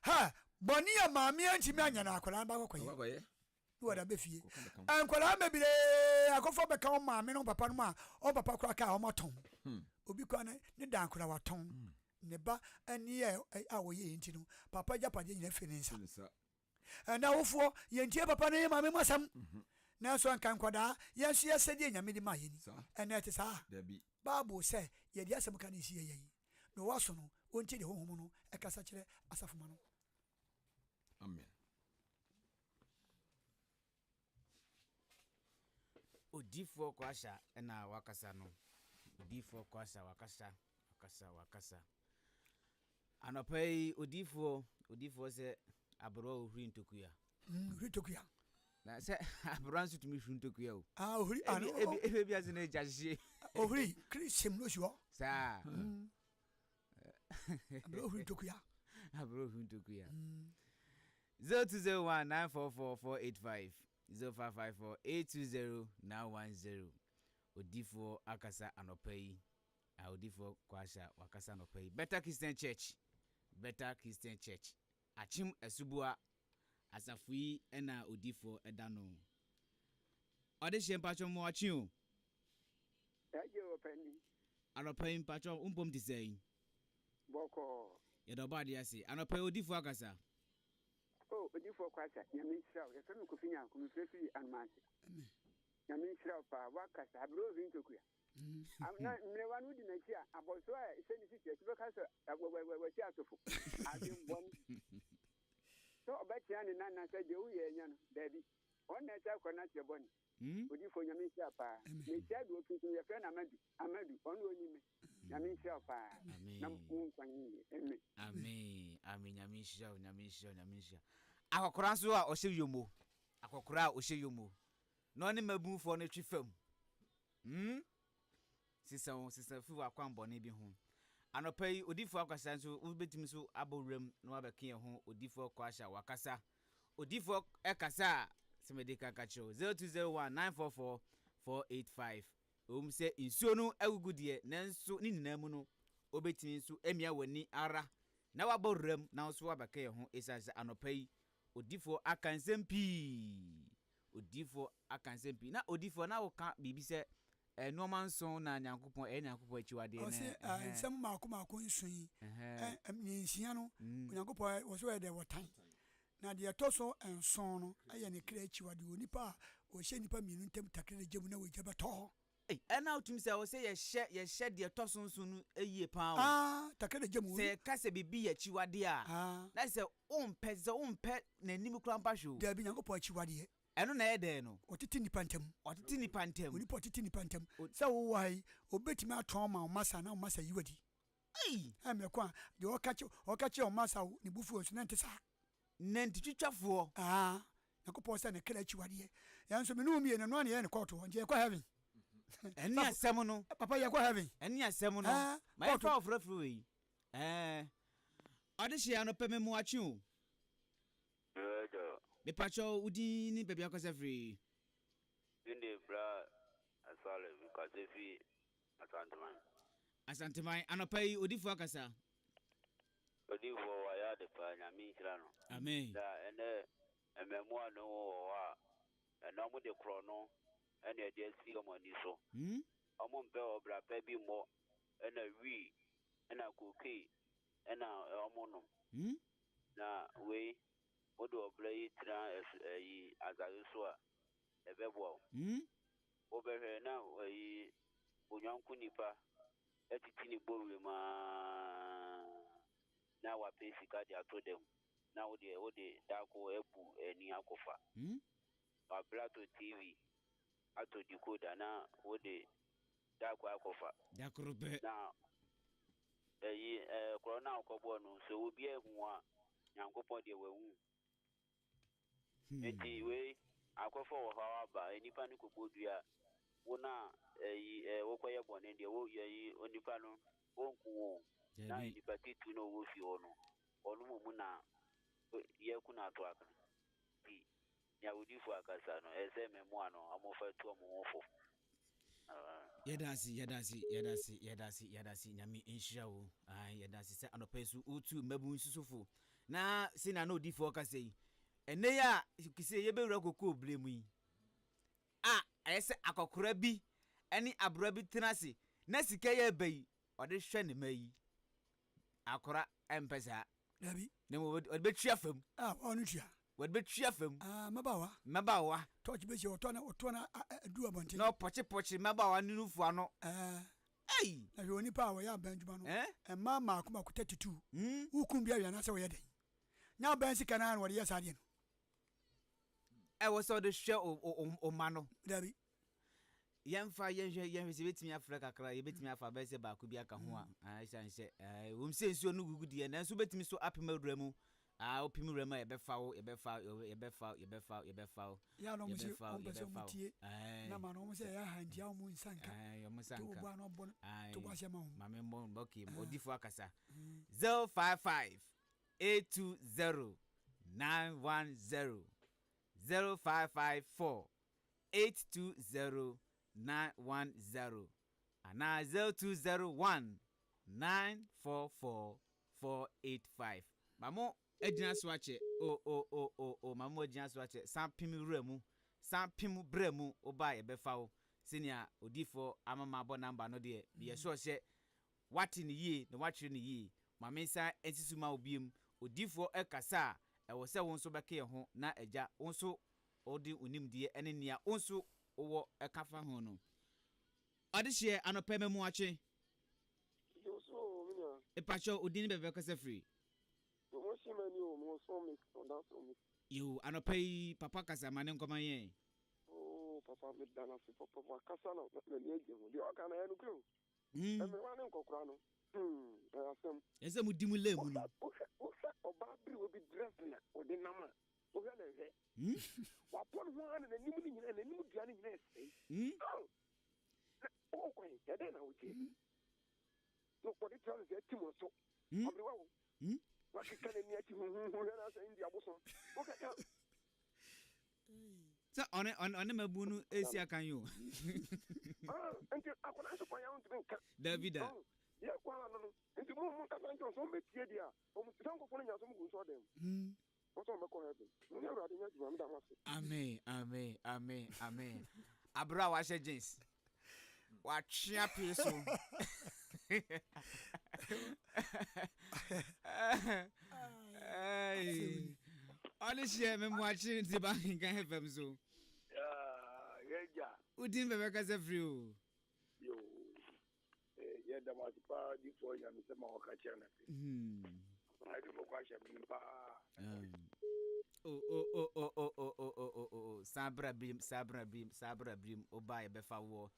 Ha, bɔne a maame antumi anyɛ no akwadaa no bakɔkɔyɛ. Ɔbakɔyɛ. Ne wɔde abɛ fie. Kɔka bɛka ho. Nkwadaa bebree akɔfo bɛka wɔn maame ne wɔn papa nom a wɔn papa koraa kaa wɔn atɔn. Obi koraa ne ne dan koraa watɔn. Ne ba ne a a wɔyɛ yɛ nti no, papa agyapadeɛ nyinaa firi ne nsa. Firi ne nsa. Ɛnna awofoɔ, yɛntie papa ne maame mu asɛm. Nanso anka nkwadaa, yɛn nso yɛsɛdeɛ Nyame de maa yɛn ni. Ɛnna ɛte saa? Dabi. Bible sɛ yɛde asɛm ka ne nsi yɛyɛ yi, na ɔwɔ aso no, ɔntie deɛ Honhom no kasa kyerɛ asafomma no. Amen. Odiyifoɔ Kwasha na wakasa no. Odiyifoɔ Kwasha wakasa, wakasa, wakasa. Anɔpa yi odiyifoɔ, odiyifoɔ sɛ aberewa ohuri ntokua. Ohuri ntokua. Na sɛ aberewa nso tumi huri ntokua o. Ah, ohuri. Ah, no. Ebi ebi ebi ase na egya hyehye. Ohuri, kiri sem no si hɔ. Saa. Aberewa ohuri ntokua. Aberewa ohuri ntokua. 0201 944 485 0554 820 910 Odiyifoɔ akasa anɔpa yi. Ah odifoɔ Kwasha wakasa anɔpa yi. Better Christian Church, Better Christian Church, Akyem Asuboa asafo yi na odifoɔ da no. Ɔdehyeɛ mpakyɛw mo akye o. Agye o ɔpanin. Anɔpa yi mpakyɛw wo mpom te sɛn? Bɔkɔɔ. Yɛda ɔbɔadeɛ ase. Anɔpa yi odifoɔ akasa. Oh odifoɔ Kwasha, Nyame nhyira wo. Yɛfrɛ me Kofi Nyarko, mefrɛ firi Anomaase. Nyame nhyira wo paa, woakasa, aberɛ ovi ntokua. Na mmerewa no wodi n'akyi a, abɔso a ɛhyɛ ne sisi akyi bɛka sɛ wasi asofo. Adwemmɔne. Sɛ ɔbɛkyea ne nana sɛ deɛ woyɛ anya no, daabi. Ɔno na ɛsɛ akɔ n'akyerɛ bɔne. Odiyifoɔ Nyame nhyira paa. Mehyia deɛ ɔfiri so no, yɛfrɛ no Amadu. Amadu, ɔno ɔnim me. Nyame nhyira wo paa. Na mo nkwa nyɛ yie. Amen. Amen. Amen. Nyame nhyira wo. Nyame nhyira wo. Nyame nhyira. Akɔkora nso a ɔhyɛ yomo. Akɔkora a ɔhyɛ yomo. Na ɔne mmabunfoɔ no twe fam. Hmm? Sesa wo, sesa fi w'akwammɔne bi ho. Anɔpa yi, Odiyifoɔ Akwasa nso, wobɛtumi nso abɔ wuram na wabɛka yɛn ho. Odiyifoɔ Kwasha, wakasa. Odiyifoɔ ɛkasa a, sɛ mede ka ka kyerɛ wo, 0201 944 485. Ɛwom sɛ nsuo no agugu deɛ, nanso ne nyinaa mu no, wobɛtumi nso amia w'ani ara na wabɔ wuram na wo nso wabɛka yɛn ho ɛsiane sɛ anɔpa yi, Odiyifoɔ aka nsɛm pii. Odiyifoɔ aka nsɛm pii. Na odiyifoɔ na woka biribi sɛ eh, nneɛma nson na Nyankopɔn ɛyɛ Nyankopɔn akyiwadeɛ Ɔse ne eh, ɛhɛn. nsɛm mmaako mmaako nson yi, Ɛhɛn. eh, eh, ne nsia no, Mm. Onyankopɔn wɔ so yɛ dɛ wɔtan. Na deɛ ɛtɔ so nson no yɛ ne kra akyiwadeɛ, onipa a ɔhyɛ nnipa mmienu ntam takra de gya mu na ogya bɛtɔ hɔ. Ei, ɛna wotumi sɛ ɛwɔ sɛ yɛhyɛ yɛhyɛ deɛ ɛtɔ so nson no yie paa o. Ah, takra de gya mu. Sɛ yɛka sɛ biribi yɛ akyiwadeɛ a, Ah. na kyerɛ sɛ wompɛ, sɛ wompɛ n'anim koraa mpa hwɛ o. Daabi, Nyankopɔn akyiwadeɛ. Ɛno na ɛyɛ dɛn no? Ɔtete nnipa ntam. Ɔtete nnipa ntam. Onipa a ɔtete nnipa ntam. Sɛ wowɔ ha yi, obi bɛtumi atɔn ama wo masa na wo masa yi wo adi. Ei! Mmerɛ ko a, deɛ ɔka kyerɛ ɔka kyerɛ wo masa wo ne bo fu nso na ɛnte saa. Nantitwitwafoɔ. Aa, Nyankopɔn sɛ ne kra akyiwadeɛ. Yɛn nso, me ne wo mmienu, ɛno ara na yɛyɛ no kɔɔto hɔ, nti yɛkɔ heaven. Ɛne asɛm no. Papa, yɛkɔ heaven. Ɛne asɛm no. Ɛɛ, Ma yɛmfa kɔɔto. ɔfrɛfrɛ wei. Ɛɛ, ɔdehyeɛ anɔpɛ me mmoakye o. Dɛɛdɛw. Mepakyɛw wo din ne baabi akasa firi? Me de bra Asare, me kasa fi Asanteman. Asanteman, anɔpa yi odifoɔ akasa. Odifoɔ wayɛ ade paa, Nyame nhyira no. Amen. Na ɛnɛ mmɛmoa no wɔ hɔ a, ɛnɛ ɔmo de korɔno ɛna ɛde asi ɔmo ani so. Ɔmo mpɛ ɔbra pa bi mmɔ, ɛna wii, ɛna kokei, ɛna ɔmo nom. Na wei, wode ɔbra yi tena ɛso ɛyi asase so a, ɛbɛboa wo. Wobɛhwɛ na ayi onyɔnko nipa atiti ne bɔwerɛ mu ara na wapɛ sika de ato dam na wo deɛ wode dako abu ani akɔfa. Wabrɛ atɔ TV, atɔ decoder na wode dako akɔfa. Da koro pɛ. Na ayi ɛɛ korɔ no a wokɔbɔɔ no sɛ obi ahu wo a, Nyankopɔn deɛ wahu. Enti wei akɔfa ɔhaw aba, nnipa no kɔbɔ dua a, wo no a ɛyi ɛ wokɔyɛ bɔne deɛ wo yɛyi onipa no ɔnku wo o, na Dabi. nnipa titiriw no a ɔwɔ fie hɔ no, ɔno mmom na yɛaku no ato akene. Nti nea odiyifoɔ akasa no, ɛsɛ sɛ mmoa no wɔfa tu wɔn ho fo. Yɛda ase, yɛda ase, yɛda ase, yɛda ase, yɛda ase. Nyame nhyira wo. Ae, yɛda ase sɛ anɔpa yi so wotu mmabun susufo. Na sɛnea na odiyifoɔ kasa yi, ɛnnɛ yi a sɛ yɛbɛwura kokoo berɛ mu yi, a ɛyɛ sɛ akɔkora bi ne abora bi tena ase na sika yi ɛba yi, ɔde hwɛ ne mma yi. Akora ɛmpɛ saa. Dabi. Na mmom ɔde bɛtwi afa mu. A ɔno tua. Wɔde bɛtwi afa mu. Ah, mmabaawa. Mmabaawa. Tɔɔkye bɛsi ɔtɔ na ɔtoɔ na adu abɔnten. Na ɔpɔkyepɔkye mmabaawa no nufu ano. Ɛɛ. Ei! Na hwɛ onipa a wɔyɛ abɛn adwuma no. Eh? Mmaa mmaako mmaako 32. Hmm? Wokum bi awie anaasɛ wɔyɛ dɛn? Nyɛ abɛn sika no ara na wɔde yɛ saa adeɛ no. Ɛwɔ sɛ ɔde hwɛ o o o mma no. Dabi. Yɛmfa yɛnhwɛ yɛnhwɛ sɛ yɛbɛtumi afrɛ kakra yɛbɛtumi afa bɛyɛ sɛ baako bi aka ho a ah, ɛsiane sɛ eh, ɛwom sɛ nsuo no gugu deɛ nanso wobɛtumi so apem awura mu ah, wopem wura mu a yɛbɛfa wo yɛbɛfa wo yɛbɛfa wo yɛbɛfa wo yɛbɛfa wo Yɛ a na wɔn sɛ yɛbɛfa wo wɔn pɛ sɛ yɛbɛfa wɔn wo tie eh, na ma no wɔn sɛ ɛyɛ aha nti a wɔn nsa nka eh, wɔn nsa to nka bɔ ano bɔ no Ae, to bɔ aseɛ ma wɔn. ma me mmɔ okay odifoɔ akasa 055 820 910 0554 820 910 anaa 0201 944 485. Ma mo agyina so akyɛ o o o o o ma mo agyina so akyɛ san pem wura mu san pem bra mu woba a yɛbɛfa wo sɛnea odiyifoɔ ama mabɔ number no deɛ meyɛ sure sɛ Woate no yie na woatwerɛ no yie. Ma mensan nsi so mma wo biom. Odiyifoɔ rekasa a, ɛwɔ sɛ wo nso bɛka yɛn ho na Agya, wo nso wode wo nimdeɛ ne nea wo nso wowɔ ka fa ho no. Ɔdehyeɛ, anɔpa yi mamuakye. Gye wo so o, me nua. Mepakyɛw, wo din ne baabi a wokasa firi? Promotion mani o, mewɔ Sɔmit, Ɔdan Sɔmit. Yoo, anɔpa yi papa kasa ma ne nkɔma yɛn. Oo, papa meda no ase papa, wakasa na m'ani agye ho. Deɛ ɔka no ɛyɛ nokorɛ o. Mmerewa ne nkɔkora no, hmm, ɛyɛ asɛm. Ɛsɛ sɛ mudi mo lɛ mu no. Wohwɛ, wohwɛ ɔbaa berewa bi dressing a ɔde nam a, wohwɛ na nhwɛ. Wabɔ ne ho ara na n'anim no nyinaa, n'anim dua no nyinaa ɛsɛe. Oh, na wowɔ kwan, ɛdɛn na wogye? Na ɔde trousers atim so. Aberewa o. Wakeka n'ani akyi huhuhu hwɛ na asɛ India bosom. Wokeka. Sɛ ɔne ɔne ɔne mabun no esi akan yi o. Ah, nti akwadaa nso kwan a wontumi nka. Dabi da. Ɔn, deɛ ɛkɔ ara no no, nti mo mo nkasa nkyerɛ wɔn sɛ wɔmmɛtie deɛ a, wɔn saa nkurɔfoɔ no nya sɛ wɔgu nsɔɔdan mu. Wɔn sɛ wɔmmɛkɔ heaven. Mo ne Awurade nyɛ adwuma, meda mo ase. Amen amen amen amen abere a wahyɛ jeans watwe apee so ɔne hyeɛ memoakye nti ba nka fm so yɛgya wodin bɛbɛkasa firi o yo yɛda mo ase paa difoɔ nyamesɛm a wɔka kyerɛ no ase adwuma kɔ ahyɛ me paa Oh, oh, oh, oh, oh, oh, oh, oh, oh, oh, san bra birim, san bra birim, san bra birim, woba yɛbɛfa woɔ.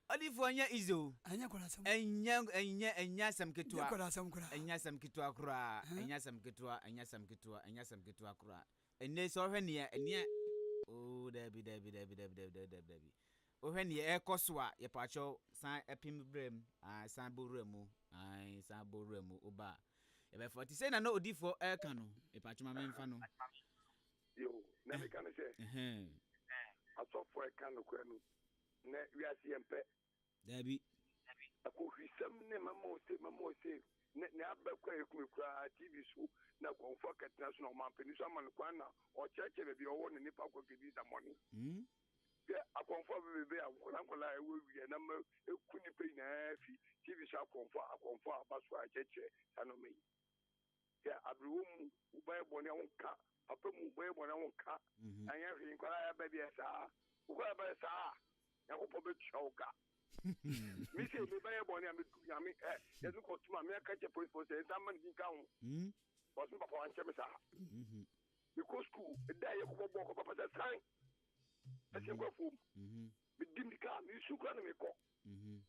Odifoɔ ɛnyɛ easy o. Ɛnyɛ nkwadaa asɛm. Ɛnyɛ ɛnyɛ ɛnyɛ asɛm ketewa. Ɛnyɛ nkwadaa asɛm koraa. Ɛnyɛ asɛm ketewa koraa. Ɛnyɛ asɛm ketewa, ɛnyɛ asɛm ketewa, ɛnyɛ asɛm ketewa koraa. Ɛnɛ sɛ ɔhwɛ nea nea oh dabi dabi dabi dabi dabi dabi dabi dabi. Wohwɛ nea ɛrekɔ so a yɛpakyɛw san ɛpem brɛ mu, ah san bɔ wura mu, ah san bɔ wura mu woba a. Yɛbɛfa te sɛ na na odifoɔ ɛreka no, mepakyɛw ma memfa no. Yo, na meka ne sɛ, asɔfoɔ ɛka nokorɛ no, nɛ wiase yɛmpɛ. Daabi. Akohwisɛm ne mama ose, mama ose, ne ne abɛ kɔ a ɛkumi koraa TV so na kɔmfoɔ akɛtena so na ɔmampanin so ama no kwan na ɔkyerɛkyerɛ baabi a ɔwɔ ne nipa kɔ kɛbisa mɔne. Hwɛ akɔmfo bebrebe a nkwadaa nkwadaa a ɛwɔ wia na ma eku nnipa nyinaa fi TV so akɔmfo akɔmfo a aba so a ɛkyerɛkyerɛ saa nneɛma yi. Hwɛ aberewa mu wobɛyɛ bɔne a wonka, papa mu wobɛyɛ bɔne a wonka, anyɛ hwee nkwadaa a ɛba bi yɛ saa, wokɔ ɛba yɛ saa. Nyankopɔn bɛtua wo ka. Me sei mebɛyɛ bɔne a medu Nyame ɛ yɛde me kɔtom a meaka kyɛ policefoɔ sɛ nsa mma ne din ka ho. Ɔse me papa wankyɛ me saa. Mekɔ school da a yɛkɔbɔ bɔɔl kɔ papa sɛ san ɛsɛ nkɔ afuom. Medi mirika a mesu koraa na mekɔ.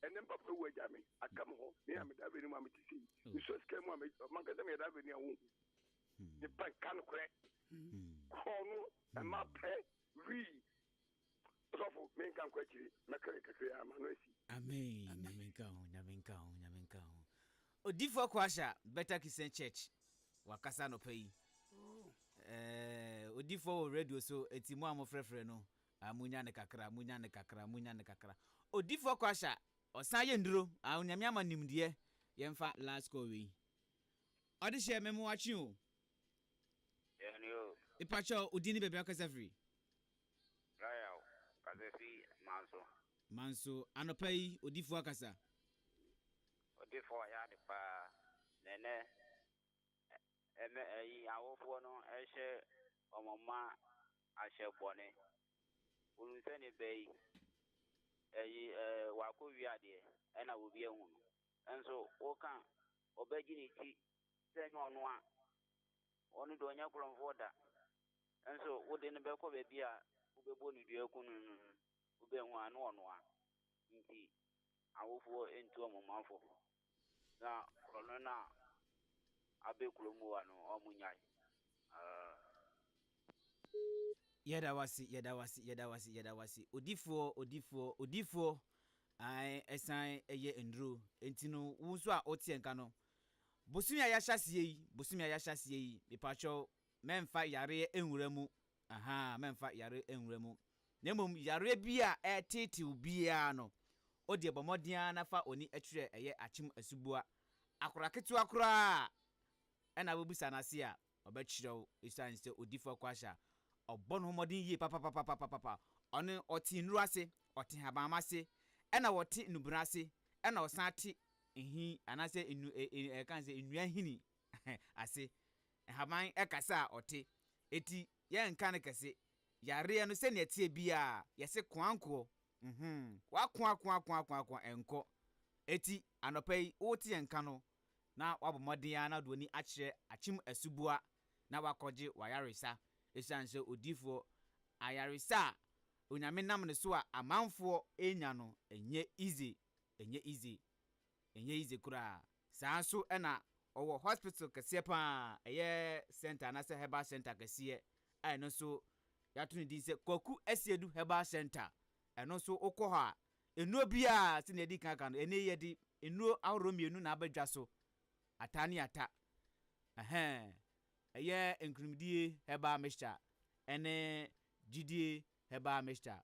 Ɛnɛ me papa awu agya me aka me hɔ me a meda aveni mu a mete sei. Mesɔ sika mu a mankasa meyɛ da aveni a wonhu. Nipa nka nokorɛ. Korɔ no ɛma pɛ wii. Ɔsɔfo, menka nkɔ akyiri, mɛka ne kakra ama no asi. Amen Nyame nka ho Nyame nka ho Nyame nka ho Odifoɔ Kwasha Better Christian Church wakasa anɔpa yi eh, Odifoɔ wɔ radio so eti mo a mo frɛfrɛ no ah, munya ne kakra munya ne kakra munya ne kakra Odifoɔ Kwasha ɔsan yɛ nduro ah, Onyame ama nimdeɛ yɛmfa last call wei Ɔde hyɛ me mo wakye o. Yɛn o. Mepakyɛw wo din ne baabi a wokasa firi? Lawyer o, kasa fi Manso. Manso, anɔpa yi odifoɔ akasa. Odifoɔ ɔyɛ ade paa, na ɛnɛ ɛmɛ ɛyi awofoɔ no ɛhyɛ wɔn mma ahyɛ bɔne. Wonu sɛ ne bɛ yi ɛyi ɛɛ wakɔ wia adeɛ ɛna obi ahu no. Nso woka ɔbɛgye ne ti sɛ ɛnyɛ ɔno a, ɔno deɛ ɔnyɛ korɔmfoɔ da. Nso wode no bɛkɔ baabi a wobɛbɔ no dua aku no no, wobɛhu a na ɔno a. Nti awofoɔ ntu wɔn mma fo na korɔno no a abɛ kurom hɔ no wɔnnyae. Aah. Yɛda wo ase, yɛda wo ase, yɛda wo ase, yɛda wo ase. Odifoɔ, odifoɔ, odifoɔ, ae, ɛsan yɛ nnuro. Enti no, wo nso a woteɛ nka no, bosome a yɛahyɛ aseɛ yi, bosome a yɛahyɛ aseɛ yi, mepakyɛw, mɛmfa yareɛ nwura mu, ahaa, mɛmfa yareɛ nwura mu. Na mmom yareɛ bi a ɛreteetew biara no, wo deɛ bɔ mmɔden ara na fa w'ani kyerɛ ɛyɛ akyem asuboa. Akwadaa ketewa koraa a ɛna wobisa no ase a, ɔbɛkyerɛ wo esiane sɛ odi fɔ kwahyɛ a, ɔbɔ ne ho mmɔden yie papapapapapa. Ɔno ɔte nnuro ase, ɔte nhabamma ase, ɛna ɔte nnubena ase, ɛna ɔsan te nhi anaasɛ nnu e e ɛka ne sɛ nnua nhini ase. Nhaban kasa a ɔte. Eti yɛnka no kɛse. Yareɛ no sɛnea ɛteɛ biara yɛse koankoɔ. Mhm. Wakoakoakoakoakoa ɛnkɔ. Eti anɔpa yi wote yɛn nka no, na woabɔ mmɔden ara na wode w'ani akyerɛ Akyem Asuboa na woakɔgye w'ayaresa. Esiane sɛ odiyifoɔ, ayaresa a Onyame nam ne so a amanfoɔ renya no, ɛnyɛ easy, ɛnyɛ easy, ɛnyɛ easy koraa. Saa nso na ɔwɔ hospital kɛseɛ pa ara, ɛyɛ center anaasɛ herbal center kɛseɛ a ɛno nso yɛato ne din sɛ Kwaku Asiedu Herbal Center. Ɛno nso wokɔ hɔ a, Nnuro biara, sɛnea yɛadi kan aka no, ɛnnɛ yi yɛde nnuro ahoroɔ mmienu na aba dwa so, ata ne ata. Ɛhɛn, ɛyɛ nkunimdie herbal mixture ɛne gyidie herbal mixture.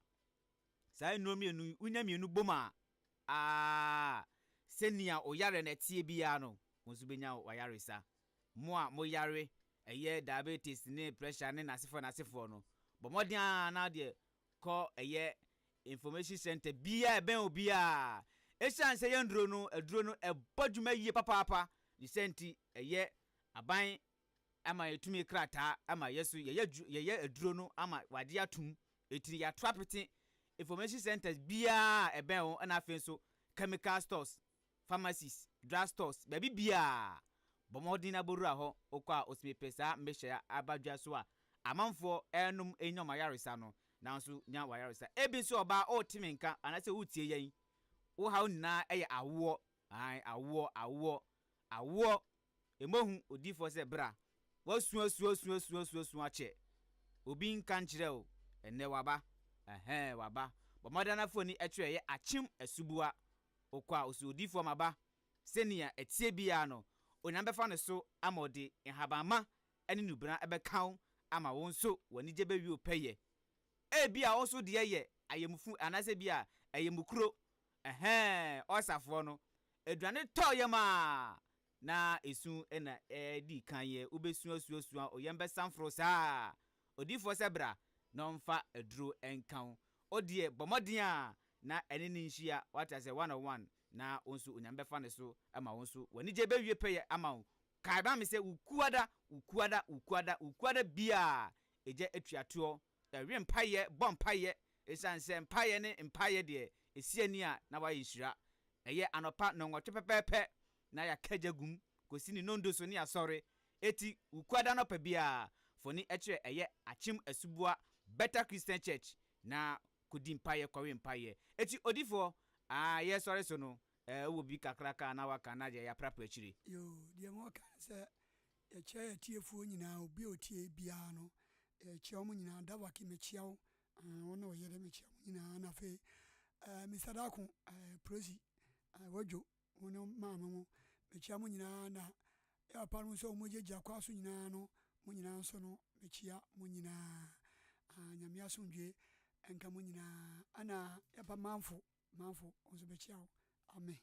Saa nnuro mmienu yi, wonya mmienu bom a, aa, sɛnea wo yareɛ no ɛteɛ biara no, wo nso bɛnya w'ayaresa. Mo a moyare, ɛyɛ diabetes ne pressure ne n'asefoɔ n'asefoɔ no, bɔ mmɔden ara na deɛ kɔ ɛyɛ information center biaa ɛbɛn obiaa. Esiane sɛ yɛn nnuro no aduro no ɛbɔ dwuma yie papaapa ne sɛ nti ɛyɛ aban ama yɛ tumi krataa ama yɛ so yɛyɛ yɛyɛ aduro no ama wagye atum eti yɛato apete information centers biaa ɛbɛn wo ɛna afei nso chemical stores pharmacies, drug stores, baabi biaa, bɔ mmɔden na bɔwura hɔ, wokɔ a ose mepɛ saa mixture aba dwa so a amanfoɔ ɛrenom nya wɔn ayaresa no, nanso nya w'ayaresa. Ebi nso ɔbaa wote me nka anaasɛ woretie yɛn, wo haw nyinaa yɛ awoɔ, ae, awoɔ, awoɔ, awoɔ, mmɔ hu odiyifoɔ sɛ bra, woasu asu asu asu asu asu akyɛ, obi nka nkyerɛ wo, ɛnnɛ waba, ɛhɛɛ, waba, bɔ mmɔden na fa w'ani kyerɛ ɛyɛ akyem asuboa Okɔ a, ose odiyifoɔ maba, sɛnea ɛteɛ biara no, Onyame bɛfa no so ama ɔde nhabamma ne nnubena bɛka wo ama wo nso w'anigye bɛwie wo pɛyɛ. Ebia wo nso deɛ yɛ ayɛmufu anaasɛ ebia ɛyɛmukuro, ɛhɛɛ, ɔsafoɔ no, aduane tɔ yam a, na esu na ɛdi kan yɛ, wobɛsu asu asu a, wo yam bɛsan foro saa. Odiyifoɔ sɛ bra na ɔmfa aduro nka wo. Wo deɛ bɔ mmɔden a na ɛne no nhyia, wate aseɛ, one on one, na wo nso Onyame bɛfa ne so ma wo nso w'anigyeɛ bɛwie pɛyɛ ama wo. Kae ma me sɛ wo kuada, wo kuada, wo kuada, wo kuada biara, egya atua toɔ, ɛwe mpaeɛ, bɔ mpaeɛ. Esiane sɛ mpaeɛ ne mpaeɛ deɛ ɛsi ani a na wayɛ nhyira. Ɛyɛ anɔpa nnɔnwɔtwe pɛpɛɛpɛ na yɛaka gya gum kɔsi ne nnɔndu so ne yɛasɔre. Eti Wukuada anɔpa biara, foni kyerɛ ɛyɛ Akyem Asuboa Bethel Christian Church na kɔdi mpaeɛ kɔwe mpaeɛ. Eti odifoɔ, aa yɛresɔre so no, ɛɛ wowɔ biribi kakra ka a na waka na deɛ yɛaprapra akyire. Yoo, deɛ mewɔ ka ne sɛ, yɛkyia yɛn atiefoɔ nyinaa, obi a ɔtie biara no, yɛkyia wɔn nyinaa, Davaki mekyia wo, ah, wo ne wo yere mekyia mo nyinaa, na afei eh, Mr. Dako, eh, Prosi, eh, Wadwo, wo ne maame mo, mekyia mo nyinaa, na yɛ papa no nso a wɔgyinagyina kwa so nyinaa no, mo nyinaa nso no, mekyia mo nyinaa. Ah, Nyame asomdwe nka mo nyinaa. Ɛna yɛ papa Manfo, Manfo, wo nso mekyia wo. Amen.